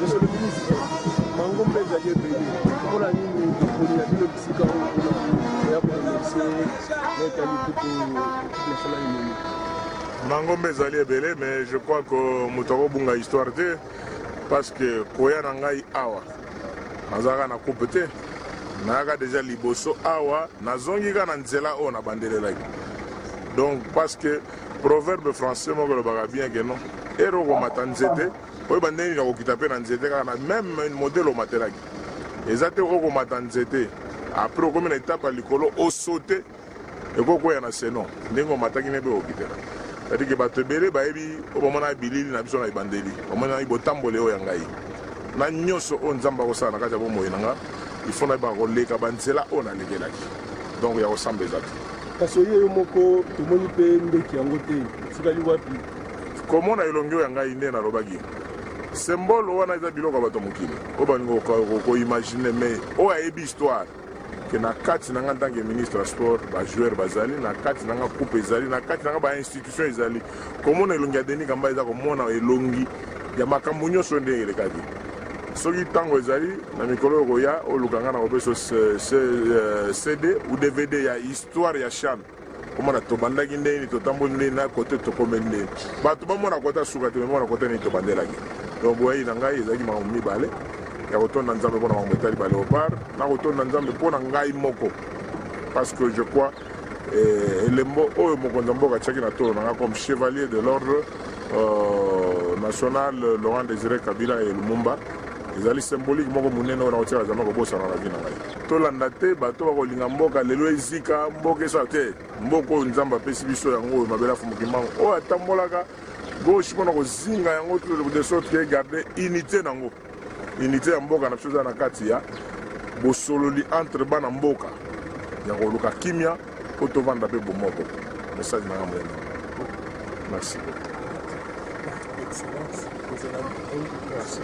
Monsieur le ministre, mangomba ezali ebele mpona nini toponi na bino bisika oyo mpona koya koremercie na etali kutu équipe nationale ememi Mangomba ezali ebele mais je crois que moto akobunga histoire te parce que koya na ngai awa nazalaka na coupe te nayaka deja liboso awa nazongi kaka na nzela oyo nabandelelaki donc parce que proverbe français moko elobaka bien que non ere okomata nzete oyeba ndenge nini akokita mpe na nzete kaka na meme modele omatelaki eza te okomata nzete après okomi na etape ya likolo osote Ekoki kokweya na se non ndenge omataki nde mpe okokitela. C'est-à-dire que bato ebele bayebi oyo bamonaki bilili na biso na ebandeli, bamonaki botamboli oyo ya ngai na nyonso oyo Nzambe akosala na kati ya bomoi na nga, il faut nayebaka koleka ba nzela oyo nalekelaki. Donc ya kosamba eza te. Kasi oye yo moko, tomoni mpe mbeki yango te, etikali wapi? Komona elongi oyo ya ngai nde nalobaki symbole wana eza biloko ya bato ya mokili oyo balingi ko imaginer mais oyo ayebi histoire que na kati na nga en tant que ministre ya sport ba joueurs bazali na kati na nga coupe ezali na kati na nga ba institution ezali komona elongi ya Denis Kamba eza komona elongi ya makambo nyonso ndenge elekaki soki ntango ezali na mikolo oyo koya oluka nga na kopesa CD ou DVD ya histoire ya CHAN Komona tobandaki ndenge nini, totamboli ndenge nini, na kote tokomeli ndenge nini. Bato bamona kota suka te, bamona kote nini tobandelaki. Donc boyei na ngai ezalaki makambo mibale ya kotonda Nzambe mpo na makambo etali ba Leopards, na kotonda Nzambe mpo na ngai moko parce que je crois eh, elembo oyo mokonzi ya mboka atiaki na tolo na ngai comme chevalier de l'ordre euh, national Laurent Désiré Kabila et Lumumba ezali symbolique moko monene oyo nakotikala jamais kobosana na vie na ngai. Tolanda te bato bakolinga mboka lelo ezika mboka esala te mboka oyo Nzambe apesi biso yango oyo mabele afumu Kimbangu oyo atambolaka gauche mpona kozinga yango de sorte que garde unité nango unité ya mboka na biso eza na kati ya bosololi entre bana mboka ya koluka kimia mpo tovanda mpe bomoko message na nga monene merci beaucoup. Excellence, Merci.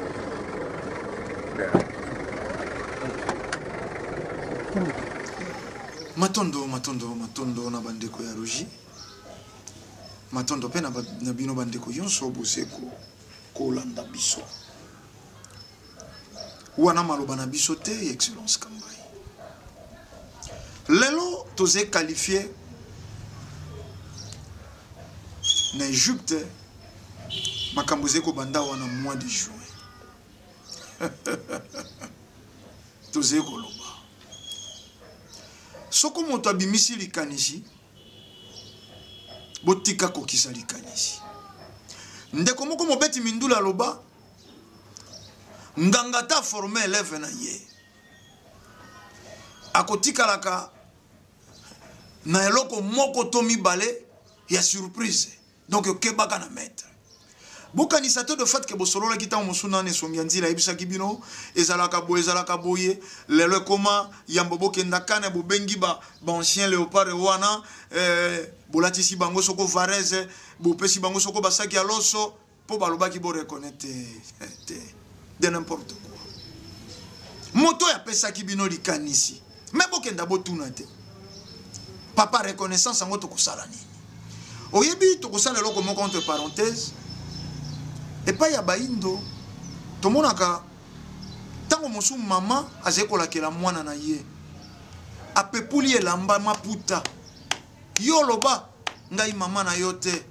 Matondo, matondo, matondo na bandeko ya Rogi. Matondo pe na, na bino bandeko yonso bozeko kolanda biso. Wana maloba na biso te, Excellence Kambayi. Lelo toze qualifié na Egypte makambo ezali kobanda wana mois de juin. Tozali koloba soko moto abimisi likanisi, botika kokisa likanisi. Ndeko moko mobeti mindule aloba nganga ata forme eleve na ye akotikalaka na eloko moko to mibale ya surprise. Donc okebaka na maître. Bokanisa te de fait que bosololaki ntango mosusu nani esongi ya nzila ayebisaki bino ezalaka boye ezalaka boye lelo ekoma yambo bokenda kane bobengi ba ba ancien léopard wana eh, bolatisi bango soko varese bopesi bango soko basaki ya loso mpo balobaki bo reconnaître te de n'importe quoi. Moto oyo apesaki bino likanisi Me bokenda botuna te. Papa reconnaissance yango tokosala nini? Oyebi tokosala eloko moko entre parenthèse epai ya baindo tomonaka ntango mosusu mama azali kolakela mwana na ye apepuli elamba maputa yo oloba ngai mama na yo te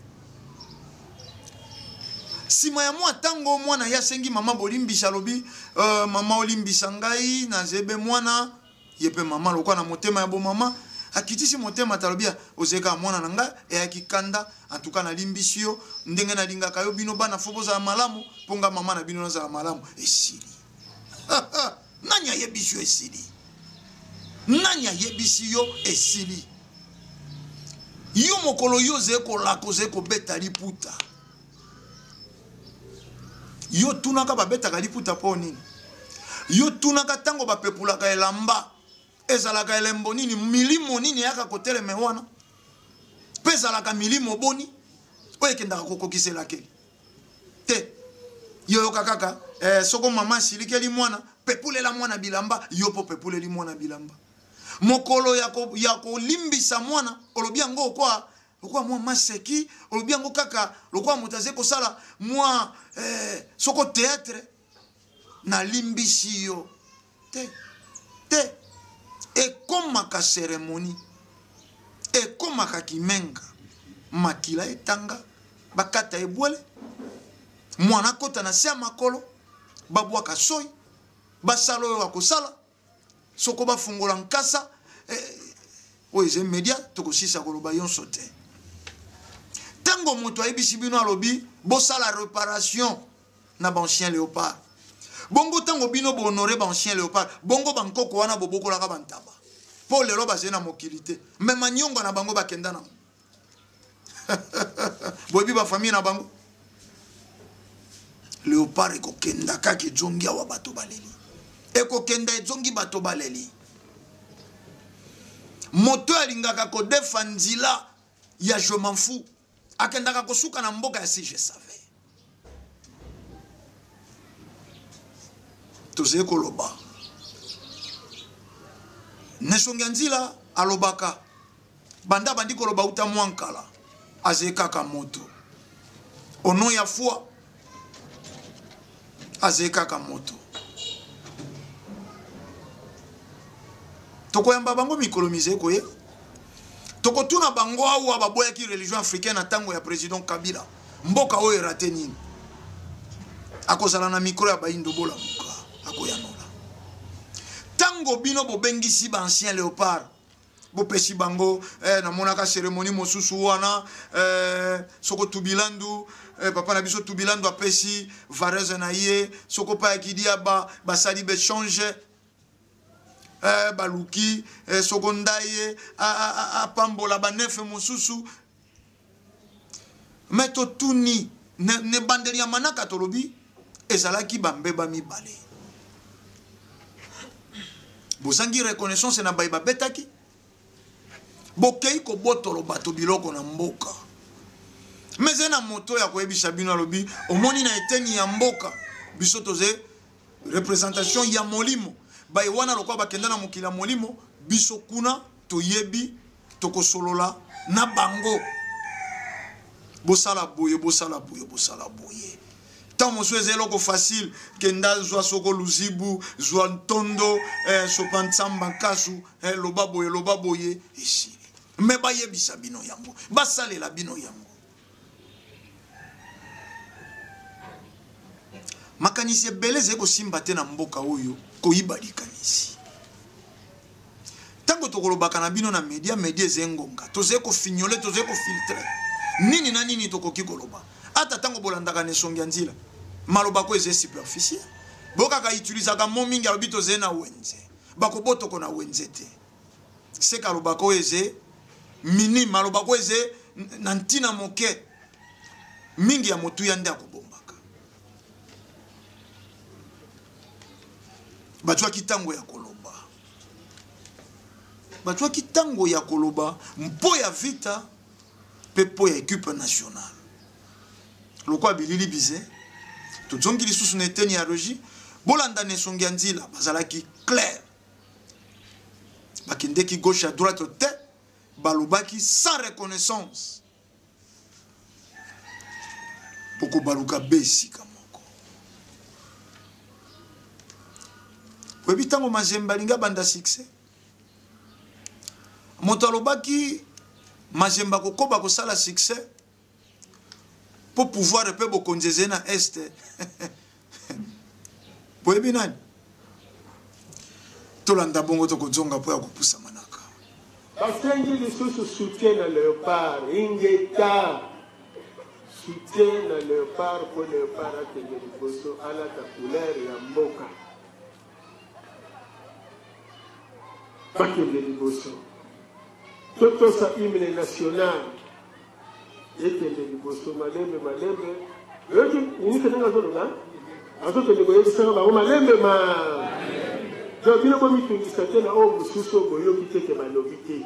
nsima ya mwa ntango mwana ye asengi mama bolimbisa alobi uh, mama olimbisa ngai nazebe mwana ye mpe mama lokola na motema ya bomama akitisi motema talobi ozali kaka mwana na ngai eyaki kanda antuka nalimbisi yo ndenge nalingaka yo bino bana fo bozala malamu mpo nga mama na bino nazala malamu esili nani ayebisi yo esili nani ayebisi yo esili yo mokolo yo ozali kolaka ozali kobeta liputa yo tunaka babetaka liputa mpo nini yo tunaka ntango bapepulaka elamba ezalaka elembo nini milimo nini eyaka koteleme wana mpe ezalaka milimo boni oyo ekendaka kokokisa elakeli te yo yoka kaka eh, soko mama asilikeli mwana pepulela mwana bilamba yo mpo pepuleli mwana bilamba mokolo ya kolimbisa mwana olobi yango okwa lokola mwa maseki olobi yango kaka lokola moto azali kosala mwa eh, soko théâtre nalimbisi yo te te ekomaka cérémonie ekomaka kimenga makila etanga bakata ebwele mwana akota na se ya makolo babwaka soi basala oyo akosala soko bafungola nkasa eh, oyo eza media tokosisa koloba yonso te ntango moto ayebisi bino alobi bosala reparation na baancien léopard bongo ntango bino bohonore baancien léopard bongo bankoko wana bobokolaka bantaba mpo lelo bazali na mokili te me manyonga na bango bakenda nango boyebi bafamille na bango leopard ekokenda kaka ezongi awa bato baleli ekokenda ezongi bato baleli moto alingaka kodefa nzila ya je m'en fous akendaka kosuka na mboka ya si je savais tozali koloba nesongi ya nzila alobaka banda abandi koloba uta mwa nkala azali kaka moto au nom ya foi azali kaka moto tokoyamba bango mikolo mizali koye tokotuna bango awa baboyaki religion africaine na ntango ya président kabila mboka oyo erate nini akozala na mikro ya bayindo bolamuka akoyanola ntango bino bobengisi baancien léopard bopesi bango eh, namonaka cérémonie mosusu wana eh, soko tubilandu eh, papa na biso tubilandu apesi varese na ye soko pa ya kidiaba basali bechange eh, baluki eh, soko ndaye apambola banefe mosusu me totuni na ebandeli ya manaka tolobi ezalaki bambeba mibale bozangi reconnaissance na baye babetaki bokei kobotolo bato biloko na mboka me ezali na moto ya koyebisa bino alobi omoni na eteni ya mboka biso toze representation ya molimo baye wana lokola bakenda na mokili ya molimo biso kuna toyebi tokosolola na bango bosala boye bosala boye bosala boye ntango mosusu eza eloko facile kenda zwa soko luzibu zwa ntondo eh, sopa nsamba nkasu eh, loba boye loba boye esili me bayebisa bino yango basalela bino yango makanisi ebele ezali kosimba te na mboka oyo koyiba likanisi ntango tokolobaka na bino na media media ezali ngonga tozali kofignole tozali kofiltre nini na nini tokoki koloba ata ntango bolandaka na esongi ya nzila maloba ko ezali superficiel bokaka utilisaka mo mingi alobi tozali na wenze bakobotoko na wenze te seka alobaka oyo eze minime alobaka oyo eze na ntina moke mingi ya motuya nde akobombaka bazwaki ntango ya koloba bazwaki ntango ya koloba mpo ya vita mpe mpo ya equipe nationale lokola bilili bize tozongi lisusu na eteni ya regie bolanda na esongi ya nzila bazalaki claire. Bakendeki gauche à droite te, balobaki sans reconnaissance. Bokobaluka be esika moko. Oyebi ntango Mazembe alingi abanda succès, moto alobaki Mazembe akokoba kosala succès mpo pouvoir mpe bokonzi ezali na est. Boyebi nani? Tolanda bongo tokozonga mpo ya kopusa manaka. Basengi lisusu soutien na Leopard. Ingeta! Soutien na Leopard mpo Leopard akende liboso, alata couleur ya mboka. Bakende liboso. Totosa hymne national. Ekende liboso malembe malembe. Oyoki ministre ndenge azoloba? Azokende koyebisaka bango malembe ma. Donc bino bomitungisa te na oyo mosusu oyo boyoki te ke balobi te.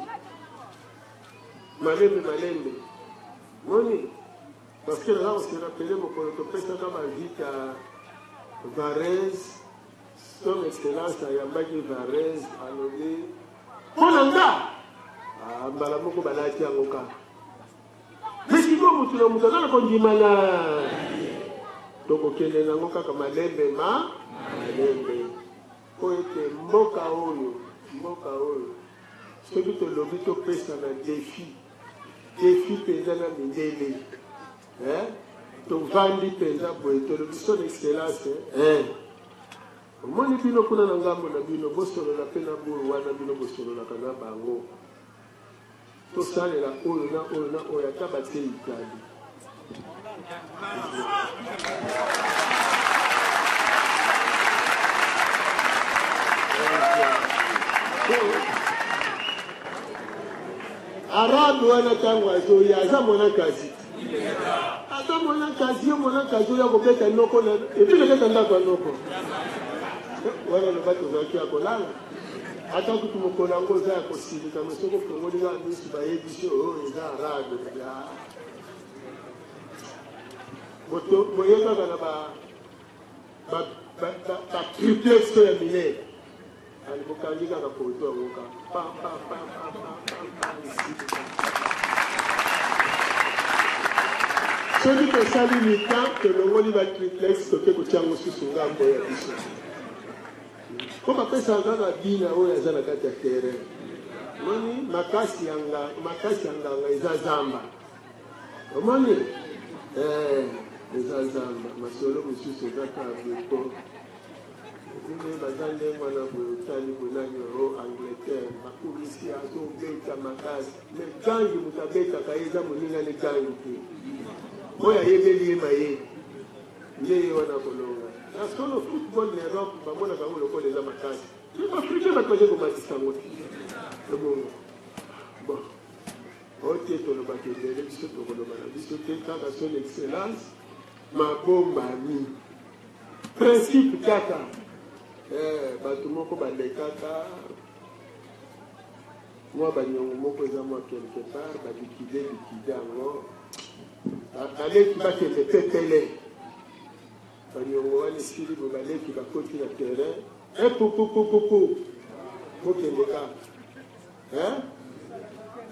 Malembe malembe. Moni? Parce que naza ko se rappeler mokolo topesaka ba vita Varese, son excellence ayambaki Varese alobi mpo na nga ah, mbala moko balati yango kaka. Mais sikoyo motu na moto aza na kondima na tokokende nango kaka malembe ma malembe mpo ete mboka oyo mboka oyo soki tolobi topesa na defi Defi penza na mindele eh tovandi penza boye tolobi son excellence eh omoni bino kuna na ngambo na bino bosolola pe na buru wana bino bosololaka na bango tosalela oyo na oyo na oyo ata batie Italie. Arabe wana ntango azoya aza mwana kazi, aza mwana kazi, yo mwana kazi oya kobeta noko na epuis nakata ndako ya noko wana loba tozalaki ya kolala ata kutu mokolo yango oza ya kosilika me soki ofongoli kaka misu bayebisi oyo oh, eza arabe. Boye kaka na ba ba triplex ya minene ali bokangi kaka poto yango kaka pam pam pam pam pam pam pam esili. Soki tosali mitan tolongoli ba triplex toke kotia yango susu ngambo ya biso mpo bapesaka kaka bina oyo aza na kati ya terrain. Moni makasi ya nganga eza zamba. Omoni eh, eza zamba masolo mosusu eza kaka boye po ndenge baza ndenge wana boye otali boye nani o Angleterre bakumisi azobeta makasi me gangi moto abetaka ye eza moninga ne gangi te oyo ayebeli ye mayele nde ye wana kolonga na solo football na Europe bamonaka yango lokola eza makasi me baafricain bato baza komatisa yango te ebongo bon Oh te tolobaka ebele biso tokoloba na biso te kaka son excellence mabombami principe kaka eh, bato moko balekaka mwa banyongo moko eza mwa quelque part balikide likide yango baleki bakende pepele banyongo wana esili bo baleki bakoti na terrain epupupupupu bokende kaka Eh?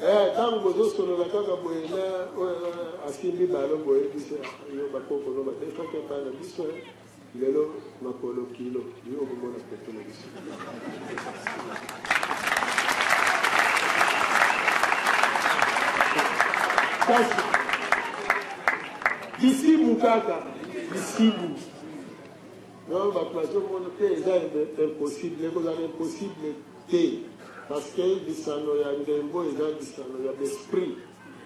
Eh, ntango bozosolola kaka boye na oyo asimbi balo boye biso yo bakoko no badefaki epai na biso eh. Lelo makolo kilo yo okomona poto na biso. Kasi bisibu kaka bisibu non bato bazomona te eza impossible ekozala impossible te parce que lisano ya ndembo eza lisano ya b'esprit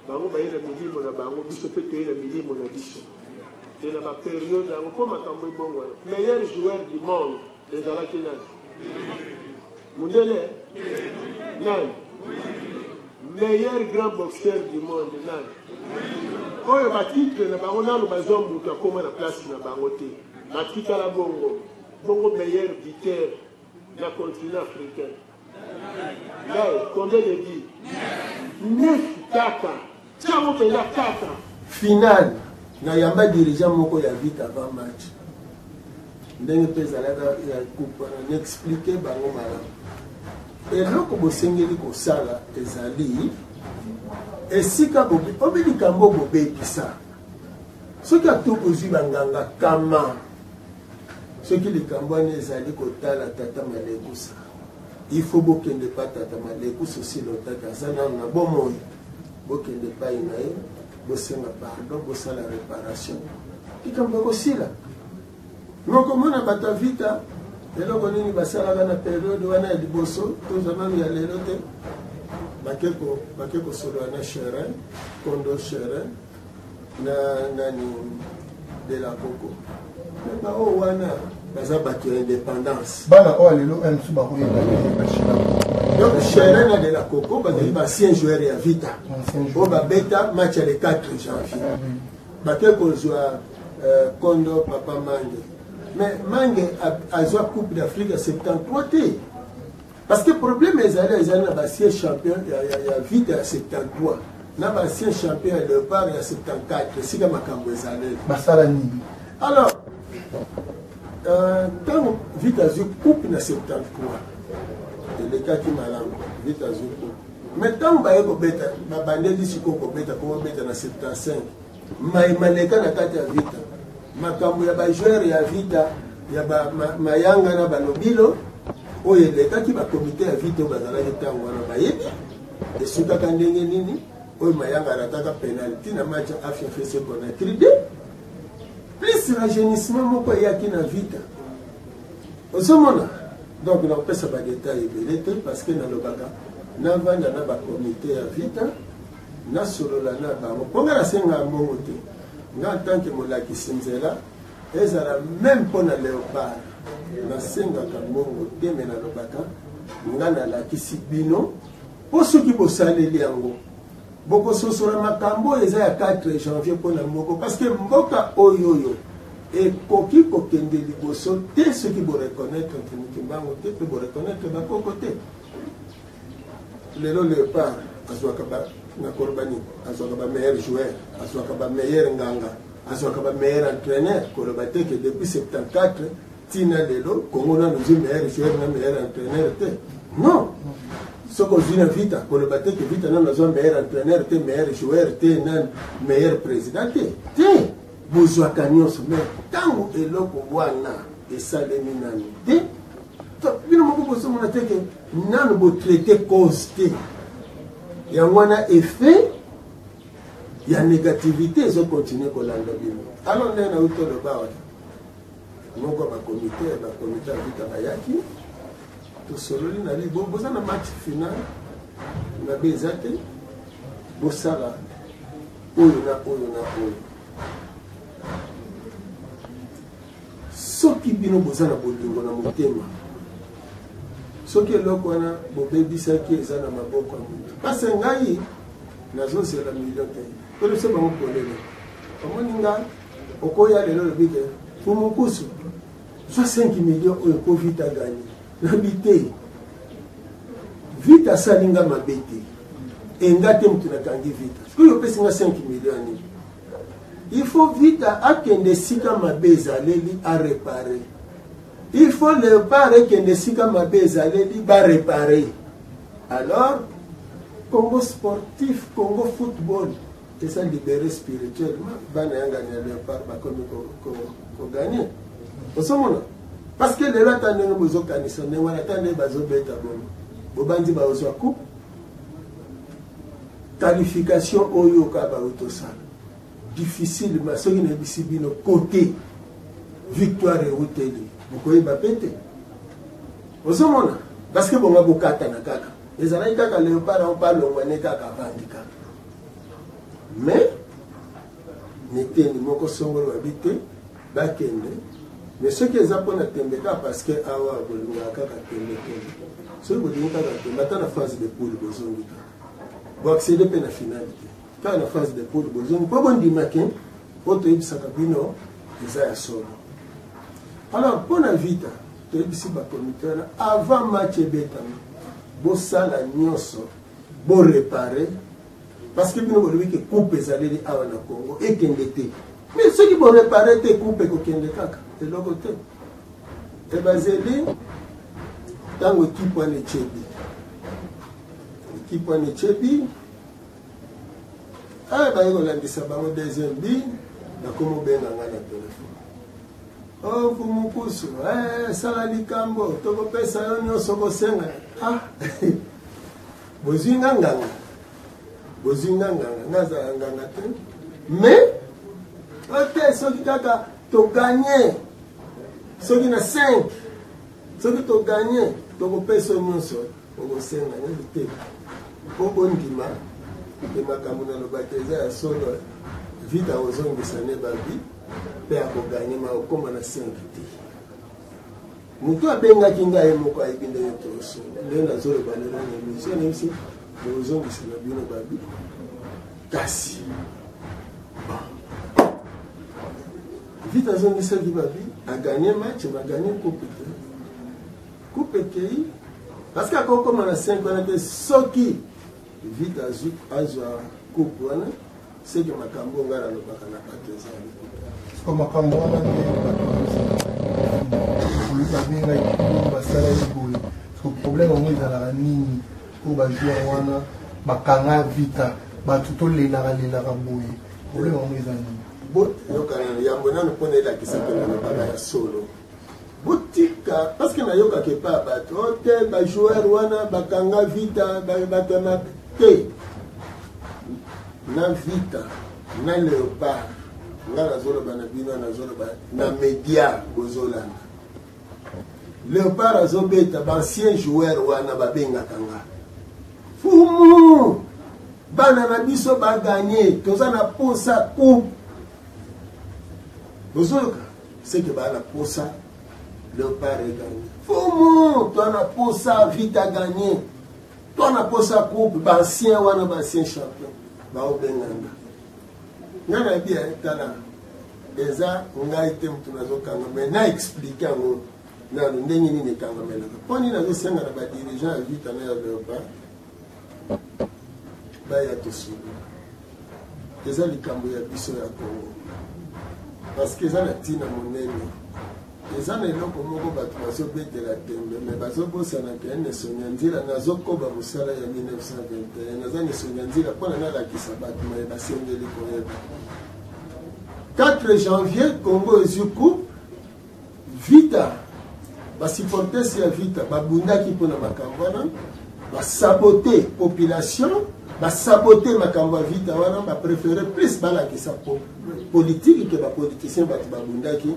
bango baye na milimo na bango biso pe toye na milimo na biso te na ba periode yango mpo makambo ebongwana meilleur joueur du monde ezalaki nani mundele nani meilleur grand boxeur du monde nani oyo batitre na bango nano bazwa moto akoma na place na bango te batikala bongo bongo meilleur buteur na continent africain ngai combien de buts? Neuf kaka tiango mpenza kaka. Final na yamba dirigeant moko ya vita avant match ndenge mpe ezalaka ya coupe wana na explique bango malamu. Eloko bosengeli kosala ezali esika obi likambo bobebisa. Soki ata ozwi banganga kama, soki likambo wana ezali kotala tata Malekusa, il faut bokende pa tata Malekusa aussi longtemps que aza nanu na bomoi, bokende epai na ye, bosenga pardon, bosala reparation, likambo ekosila. Mokomona bato ya vita eloko nini basalaka na periode wana ya liboso, tozwa nanu ya lelo te, bake kosolola na Cherin, Kondo Cherin na nani de la Coco. Me baoyo wana baza bato ya indépendance. Bana oyo lelo oyo mosusu bakoyeba te bashila. Donc Cherin na de la Coco bazali ba ancien joueur ya Vita oyo babeta match ya le 4 janvier. Bake kozwa Kondo Papa Mange. Mais Mange azwa Coupe d'Afrique ya 73 te. Parce que problème ezali ezali na ba ancien champion ya Vita ya 73 na ba ancien champion ya Léopard ya 74, esika makambo ezali. Basala nini? Alors, ntango Vita azwi coupe na 73, elekaki malamu, Vita azwi coupe. Mais ntango baye kobeta, babandeli sikoyo kobeta, kobeta na 75, mai maleka na kati ya Vita. Makambo ya ba joueur ya Vita ya ba mayanga na balobilo oyo elekaki ba comité ya Vita oyo bazalaki ntango wana bayebi esukaka ndenge nini, oyo mayanga arataka penalty na match ya Afia FC Conakry 2 plus rajeunissement moko eyaki na Vita. Ozomona, donc nakopesa ba détail ebele te parce que nalobaka navanda na ba comité ya Vita, nasolola na bango mpo nga nasengaka mbongo te. Nga en tant que molakisi nzela, ezala même mpo na Léopard, nasengaka mbongo te, me nalobaka nga nalakisi bino mpo soki bosaleli yango bokososola makambo oyo eza ya 4 janvier mpo na moko, parce que mboka oyo oyo ekoki kokende liboso te soki boreconnaître Mfumu Kimbangu te mpe boreconnaître bakoko te. Lelo Léopard azwaka ba, nakoloba nini, azwaka ba meilleur joueur, azwaka ba meilleur nganga, azwaka ba meilleur entraîneur. Koloba te ke depuis 74 tina lelo Congo nano ozwi meilleur joueur na meilleur entraîneur te. Non, soki ozwi na Vita, koloba te ke Vita nano azwa meilleur entraîneur te, meilleur joueur te, na meilleur président te. Te, bozwaka nyonso, mais ntango eloko wana esalemi nano te, bino moko bozomona te ke nano botraite cause te. Yango wana effet ya négativité ezokontinue kolanda bino. Alors ndenge nauti oloba wana, moko ya bakomite ya Vita bayaki, tosololi na li boza na match final, mabe eza te, bosala oyo na oyo na oyo. Soki bino boza na bolingo na motema, soki eloko wana bobebisaki eza na maboko ya moto, parce ngai nazozela milio te, tolobisa bango polele. Omoni nga okoya lelo olobi ke Fumukusu zwa 5 millions oyo po Vita gagné, nabi te, Vita asali nga mabe te, enga te moto nakangi Vita, soki opesi nga 5 millions ya nini? Il faut Vita akende esika mabe ezaleli a réparer. Il faut Léopard ekende esika mabe ezaleli ba réparer. Alors Congo sportif, Congo football eza libéré spirituellement, bana yangani ya Léopard bakomi kogagner. Ozomona, parce que lelo ata ndenge bozokanisa ndenge wana, ata ndenge bazobeta bongo, bobandi bazwa coupe qualification oyo kaka bautosala difficilement. Soki nayebisi bino côté victoire euteli, bokoyeba pe te. Ozomona, parce que bonga bokatana kaka ezalaki kaka Léopard yango palongwa ne kaka avandi kaka, mais neteni moko songolo babi te bakende. Mais soki eza mpona tembe kaka, parce que awa bolingaka kaka tembe tembe, soki bolingi kaka tembe, ata na phase de poule bozongi kaka, boaccéder mpe na finale te, kaka na phase de poule bozongi, mpo bondimake mpo toyebisaka bino eza ya solo. Alors mpo na Vita, toyebisi bakomite wana avant match ebetama, bosala nyonso borepare, parce que bino bolobi ke coupe ezaleli awa na Congo ekende te, mais soki borepare te, coupe ekokende kaka eloko te. Ebazeli ntango ekipe wana etyebi Ekipe wana etye bi awa, baye kolandisa bango deuxième bi, bakomi obenga ngai na telefone: "O Mfumu Kusu, sala likambo, tokopesa yo nyonso kosenga." Ah, bozwi nga nganga, bozwi nga nganga, nga azala nganga te. Mais ote soki kaka toganye, soki na 5, soki toganye, tokopesa yo nyonso okosenga. Nyebi te mpo bondima te, makambo nalobaki eza ya solo. Vita akozongisa ne babi mpe akoganye, ma okóma na 5 te. Moto abengaki ngai, ye moko ayebi ndenge tosolo, ndenge nazoloba lelo na émission. Nayebisi: bozongisa na bino babi, kasi bon, Vita azongisaki babi, aganye match, baganye coupe te. Coupe ekei parce que akokoma na 5 wana te. Soki Vita azwa coupe wana, seke makambo ngai nalobaka na bato eza ya lokuta. Siko makambo wana nde bato oyo babengaki, basalaki boye. So problème yango ezalaka nini oyo bajoueur wana bakanga Vita, bato tolelaka lelaka boye? Problème yango eza nini? Boyokana yambo nano mpona elakisaki nalobaka ya solo. Botika, parce que nayokaka epa ya bato o te, bajoueur wana bakanga Vita, bato ya mabe te. Na Vita na Léopard, nga nazoloba na bino, nazoloba na média, bozolanda. Léopard azobeta, baancien joueur wana babengaka nga: "Fumu, bana na biso baganye, toza na posa coupe." Bozoyoka, seke baa na posa Léopard eganye. "Fumu, toza na posa Vita ganye, toza na posa coupe." Baancien wana, baancien champion, baobenganga nga. Nayebi, tala, eza ngai te moto nazokanga, mais na explike yango nano ndenge nini ekangamelaka, mpo nini nazosenga na badirigeant ya Vita na ya Léopard baya tosolola. Eza likambo ya biso ya Congo, parce que eza na ntina monene. Eza na eloko moko bato bazobetela tembe, mais bazobosana ke nesonga nzila. Nazokoba mosala ya 1921, naza nesonga nzila mpona nalakisa bato maye basengeli koyeba. 4 janvier, Congo ezwi coupe. Vita, basupporters ya Vita babundaki mpona makambo wana, basabote population, basabote makambo ya Vita wana. Bapréféré plus balakisa politique ke bapoliticien. Bato babundaki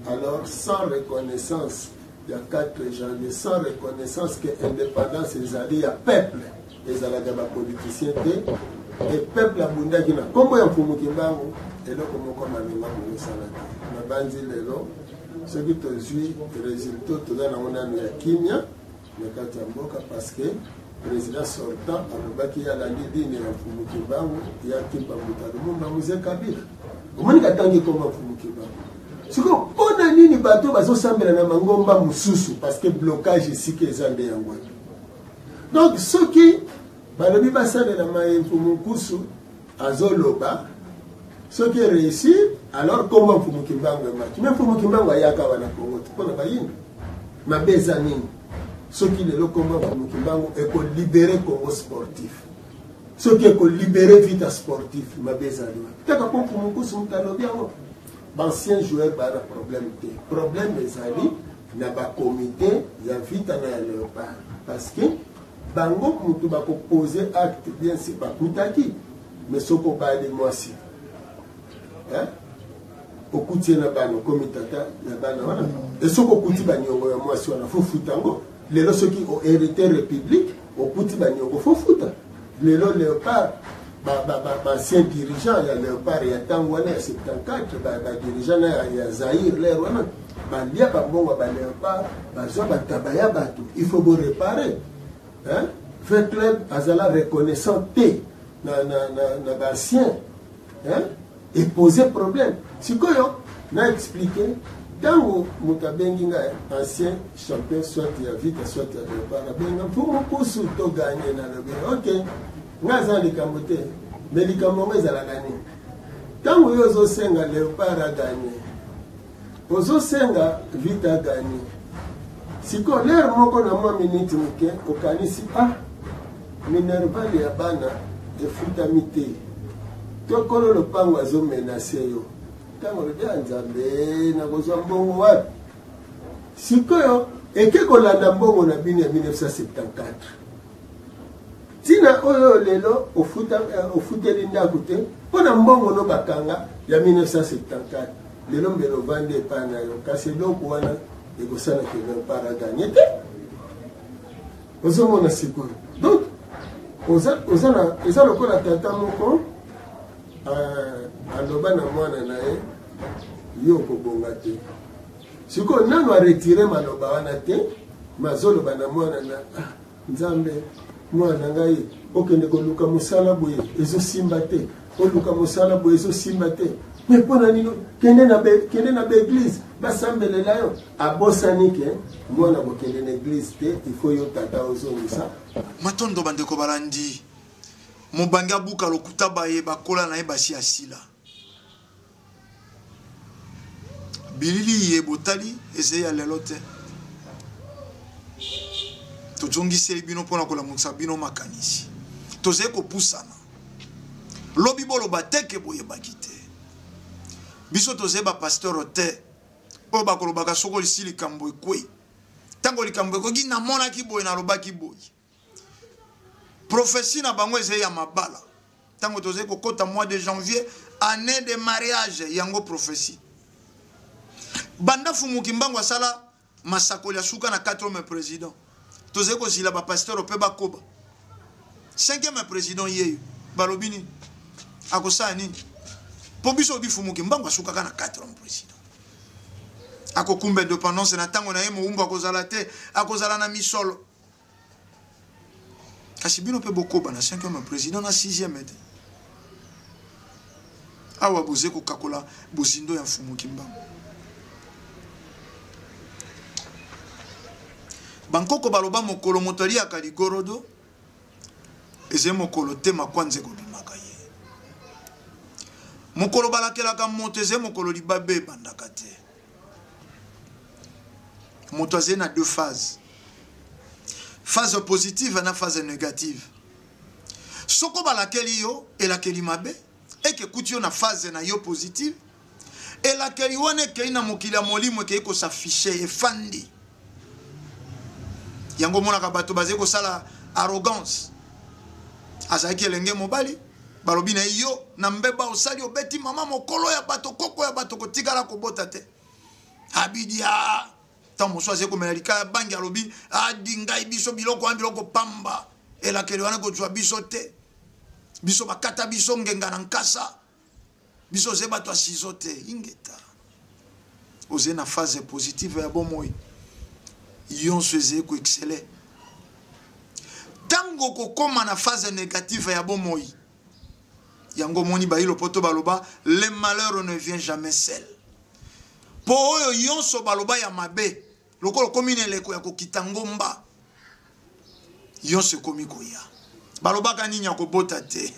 alors sans reconnaissance ya 4 janvier, sans reconnaissance ke indépendance ezali ya peuple, ezalaka bapoliticien te. E peuple abundaki na nkombo ya Mfumu Kimbangu. Eloko moko malonga bokosala te. Nabanzi lelo soki tozwi résultat, toza nango nano ya kimia na kati ya mboka, parce que président sortant alobaki ye alandi ligne ya Mfumu Kimbangu, ya Kimpa Mbuta Lumumba, Mzee Kabila. Omoni, katangi komba Mfumu Kimbangu. Sikoyo mpo na nini bato bazosambela na mangomba mosusu? Parce que blocage esika eza nde yango wana. Donc soki balobi basalela maye Mfumu Nkusu azoloba, soki réussir, alors komba Mfumu Kimbangu emati. Mais Mfumu Kimbangu ayaka awa na Kongo te mpona bayindo. Mabe eza nini soki lelo komba Mfumu Kimbangu ekolibere Congo sportif, soki ekolibere Vita sportif? Mabe ezali wapi kaka mpo Mfumu Nkusu moto alobi yango? Baancien joueur baa na problème te. Problème ezali na bakomité ya Vita na ya Léopard, parce que bango moto bakopose acte. Bien sûr bakutaki, mais soki obali mwasi, okuti ye na bana, okomi tata ya bana wana. E soki okuti baniongo ya mwasi wana, fo futa yango. Lelo soki ohérité république, okuti baniongo, fo futa. Lelo Léopard, baancien dirigeant ya Léopard ya ntango wana ya 74, badirigeant na ya Zaire lere wana, balia bambongo ya baléopard, bazwa bataba ya bato. Il faut boréparer. V Club azala reconnaissant te na baancien, epose problème. Sikoyo na explike, ntango moto abengi ngai, ancien champion, soit ya Vita, soit ya Léopard, abenga: "Mfumu Kusu, toganye." Nalobi: "Ok, ngai aza na likambo te." Mais likambo yango ezalaka nini? Ntango yo ozosenga Léopard aganye, ozosenga Vita aganye, sikoyo lere moko na mwa miniti moke okanisi: "Ah, Minerval ya bana efutami te to kolo lopango azo menace yo ntango olobi ya nzambe nakozwa mbongo wapi sikoyo eke kolanda mbongo na bino ya 1974 ntina oyo lelo eh, ofuteli ndako te mpo na mbongo no bakanga ya 1974 lelo mbele ovandi epai na yo kasi eloko wana ekosala ke leopard aganye te ozomona sikoyo donc oza, oza na, eza lokola tata moko uh, aloba na mwana na ye yo okobonga te sikoyo nano aretire maloba wana te mazoloba na mwana na ah, nzambe mwana na ngai okende koluka mosala boye ezosimba te oluka mosala boye ezosimba te me mpo na nini kende na kende na baeglize basambelela yo abosani ke mwana kokende na eglize te ifo yo tata ozongisa matondo bandeko balandi mobange abuka lokuta baye bakola na ye basi asila Bilili iye botali ezali ya lelo te. Tozongiseli bino mpo na kolamukisa bino makanisi. Tozali kopusana. Lobi boloba te ke boyebaki te. Biso tozali ba pasteur te oyo bakolobaka soko lisi likambo ekwei. Ntango likambo ekoki namonaki boye nalobaki boye. Prophetie na bango ezali ya mabala. Tango tozali kokota mois de janvier, année de mariage, yango prophetie. Banda Fumu Kimbangu asala masakoli ya suka na 4e président. Tozali kozila ba pasteur pe bakoba. 5e président yeyo balobi nini? Akosala nini? Po biso obi Fumu Kimbangu asukaka na 4e président. Akokumba indépendance na tango na ye mowumbu akozala te, akozala na misolo. Kasi bino pe bokoba na 5e président na 6e te. Awa boze kokakola bozindo ya Mfumu Kimbangu. Bankoko baloba mokolo moto aliyaka ligorodo ezali mokolo te makwanza ekobimaka ye. Mokolo balakelaka moto ezali mokolo libabe ebandaka te. Moto azali na deux phases. Phase positive na phase négative. Soko balakeli yo elakeli mabe eke ekuti yo na phase na yo positive, elakeli wana ekei na mokili ya molimo ekei kosafishe efandi. Yango omonaka bato bazali kosala arrogance. Azalaki elenge mobali, balobi na ye yo na mbeba osali obeti mama mokolo ya bato koko ya bato kotikala kobota te. Abidia ntango mosusu azali komela likaya bangi alobi adi ngai biso biloko wana biloko pamba elakeli wana kozwa biso te biso bakata biso ngenga na nkasa biso oze bato ya sizo te ingeta oze na phase positive ya bomoi yonso ezali koexcele ntango okokoma na phase négative ya bomoi yango omoni bayi lopoto baloba le malheur ne vient jamais seul mpo oyo yonso baloba ya mabe lokola okomi na eleko ya kokita ngomba yonso ekomi koya balobaka nini akobota te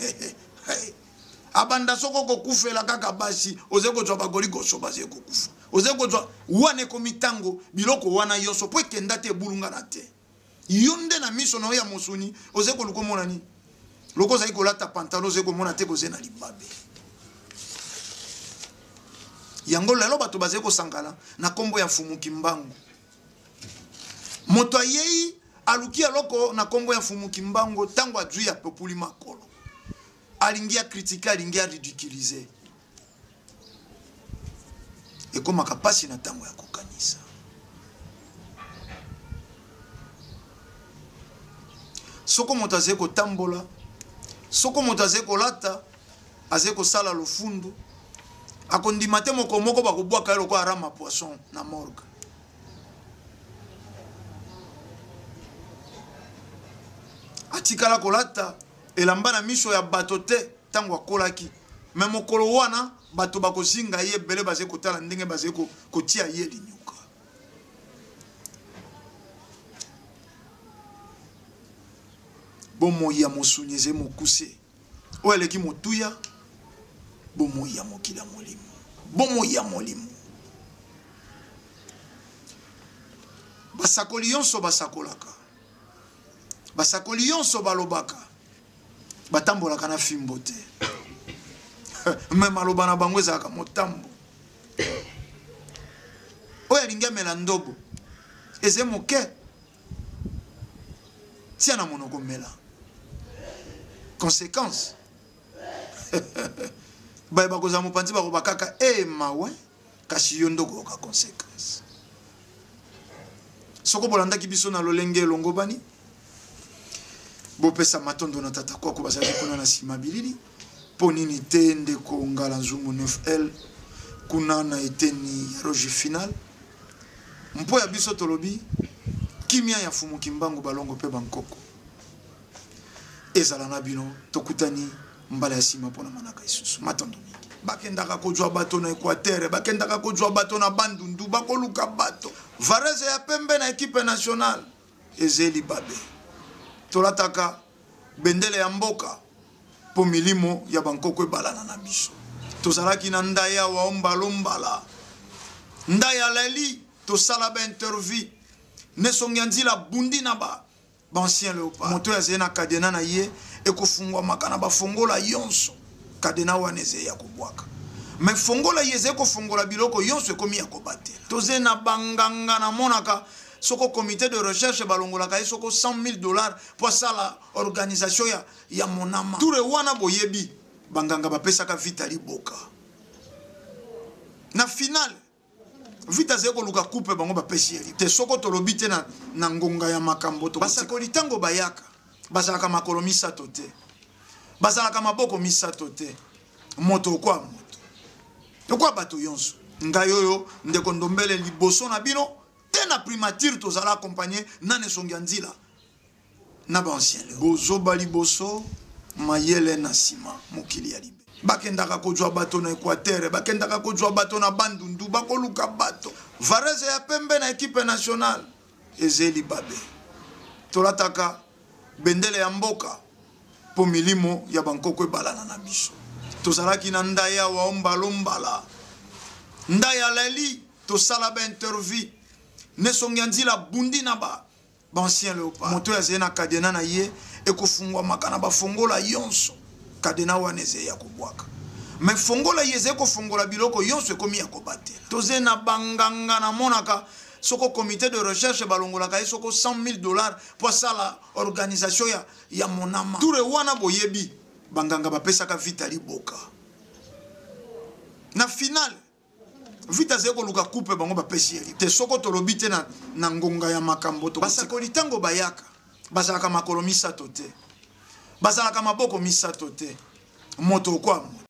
abanda soki okokufela kaka basi ozali kozwa bagoligoso bazali kokufa ozali kozwa wana ekomi ntango biloko wana yonso mpo ekenda te ebulungana te Yo nde na miso na yo ya mosuni ozali koluka omona nini? Lokola ozali kolata pantalon ozali komona te kozali na libabe. Yango lelo bato bazali kosangana na kombo ya Mfumu Kimbangu. Moto ayei aluki eloko na kombo ya Mfumu Kimbangu tango azwi apepuli makolo. Alingi a critiquer, alingi a ridiculiser. Ekomaka pasi na tango ya kokanisa. Soko moto azali kotambola, soko moto azali kolata, azali kosala lofundu, akondima te mokolo moko bakobwaka ye lokola rama poisson na morgue. Atikala kolata elamba na miso ya bato te ntango akolaki. Me mokolo wana bato bakozinga ye ebele bazali kotala ndenge bazali kotia ye linyuka. Bomoi ya mosuni ezali mokuse, oyo eleki motuya bomoi ya mokili ya molimo. Bomoi ya molimo. Basakoli yonso basakolaka. Basakoli yonso balobaka batambolaka na fimbo te, me maloba na bango ezalaka motambo. Oyo alingi amela ndobo eze moke, tia na monoko mela. Conséquence baye bakozala mopanzi bakoba kaka e mawe, kasi yo nde okoyoka conséquence. Soko bolandaki biso na lolenge elongobani, bopesa matondo na tata kwako bazalaki kuna na nsima bilili. Mpo nini te ndeko Ngala Nzungu 9L kuna na eteni ya roge final. Mpo ya biso tolobi kimia ya Fumu Kimbangu balongo mpe bankoko ezala na bino. Tokutani mbala ya nsima mpo na manaka isusu. Matondo mingi. Bakendaka kozwa bato na Equateur, bakendaka kozwa bato na Bandundu, bakoluka bato. Varese ya pembe na equipe nationale ezeli babe. Tolataka bendele ya mboka mpo milimo ya bankoko ebalana na biso. Tozalaki na ndaya wa ombalombala, ndaya leli, tosala ba interview nesongi ya nzila bundi na ba B'ancien leopard. Moto oyo azali na cadenas na ye ekofungwamaka na bafongola yonso. Cadenas wana ezali ya kobwaka. Mais fongola ye ezali kofongola biloko yonso ekomi ya kobatela. Toze na banganga namonaka soko comité de recherche balongolaka ye soko 100 000 $ po asala organisation ya monama. Tour wana boyebi banganga bapesaka Vita liboka. Na finale Vita azali koluka coupe bango bapesi ye te. Soko tolobi te na ngonga ya makambo, basakoli ntango bayaka bazalaka makolo misato te, bazalaka maboko misato te. Moto okwa moto okwa bato yonso. Ngai oyo ndeko Ndombele liboso na bino te na primature, tozala accompagné nane songi ya nzila na baancien. Bozoba liboso, mayele na nsima. Mokili ya libe. Bakendaka kozwa bato na Equateur, bakendaka kozwa bato na Bandundu, bakoluka bato. Varese ya pembe na equipe nationale ezeli babe. Tolataka bendele ya mboka mpo milimo ya bankoko ebalana na biso. Tozalaki na ndaya wa ombalombala, ndaya leli, tosala ba interview nesongi ya nzila bundi na ba baancien leopard. Moto oyo azali na cadenas na ye ekofungwamaka na bafongola yonso. Cadenas wana ezali ya kobwaka. Mais fongola ye ezali kofongola biloko yonso ekomi ya kobatela. Toze na banganga namonaka soko comité de recherche balongolaka ye soko 100 000 $ po asala organisation ya monama. Tour wana boyebi banganga bapesaka Vita liboka. Na finale Vita azali koluka coupe bango bapesi ye te. Soko tolobi te na ngonga ya makambo, basakoli ntango bayaka bazalaka makolo misato te, bazalaka maboko misato te. Moto okwa moto.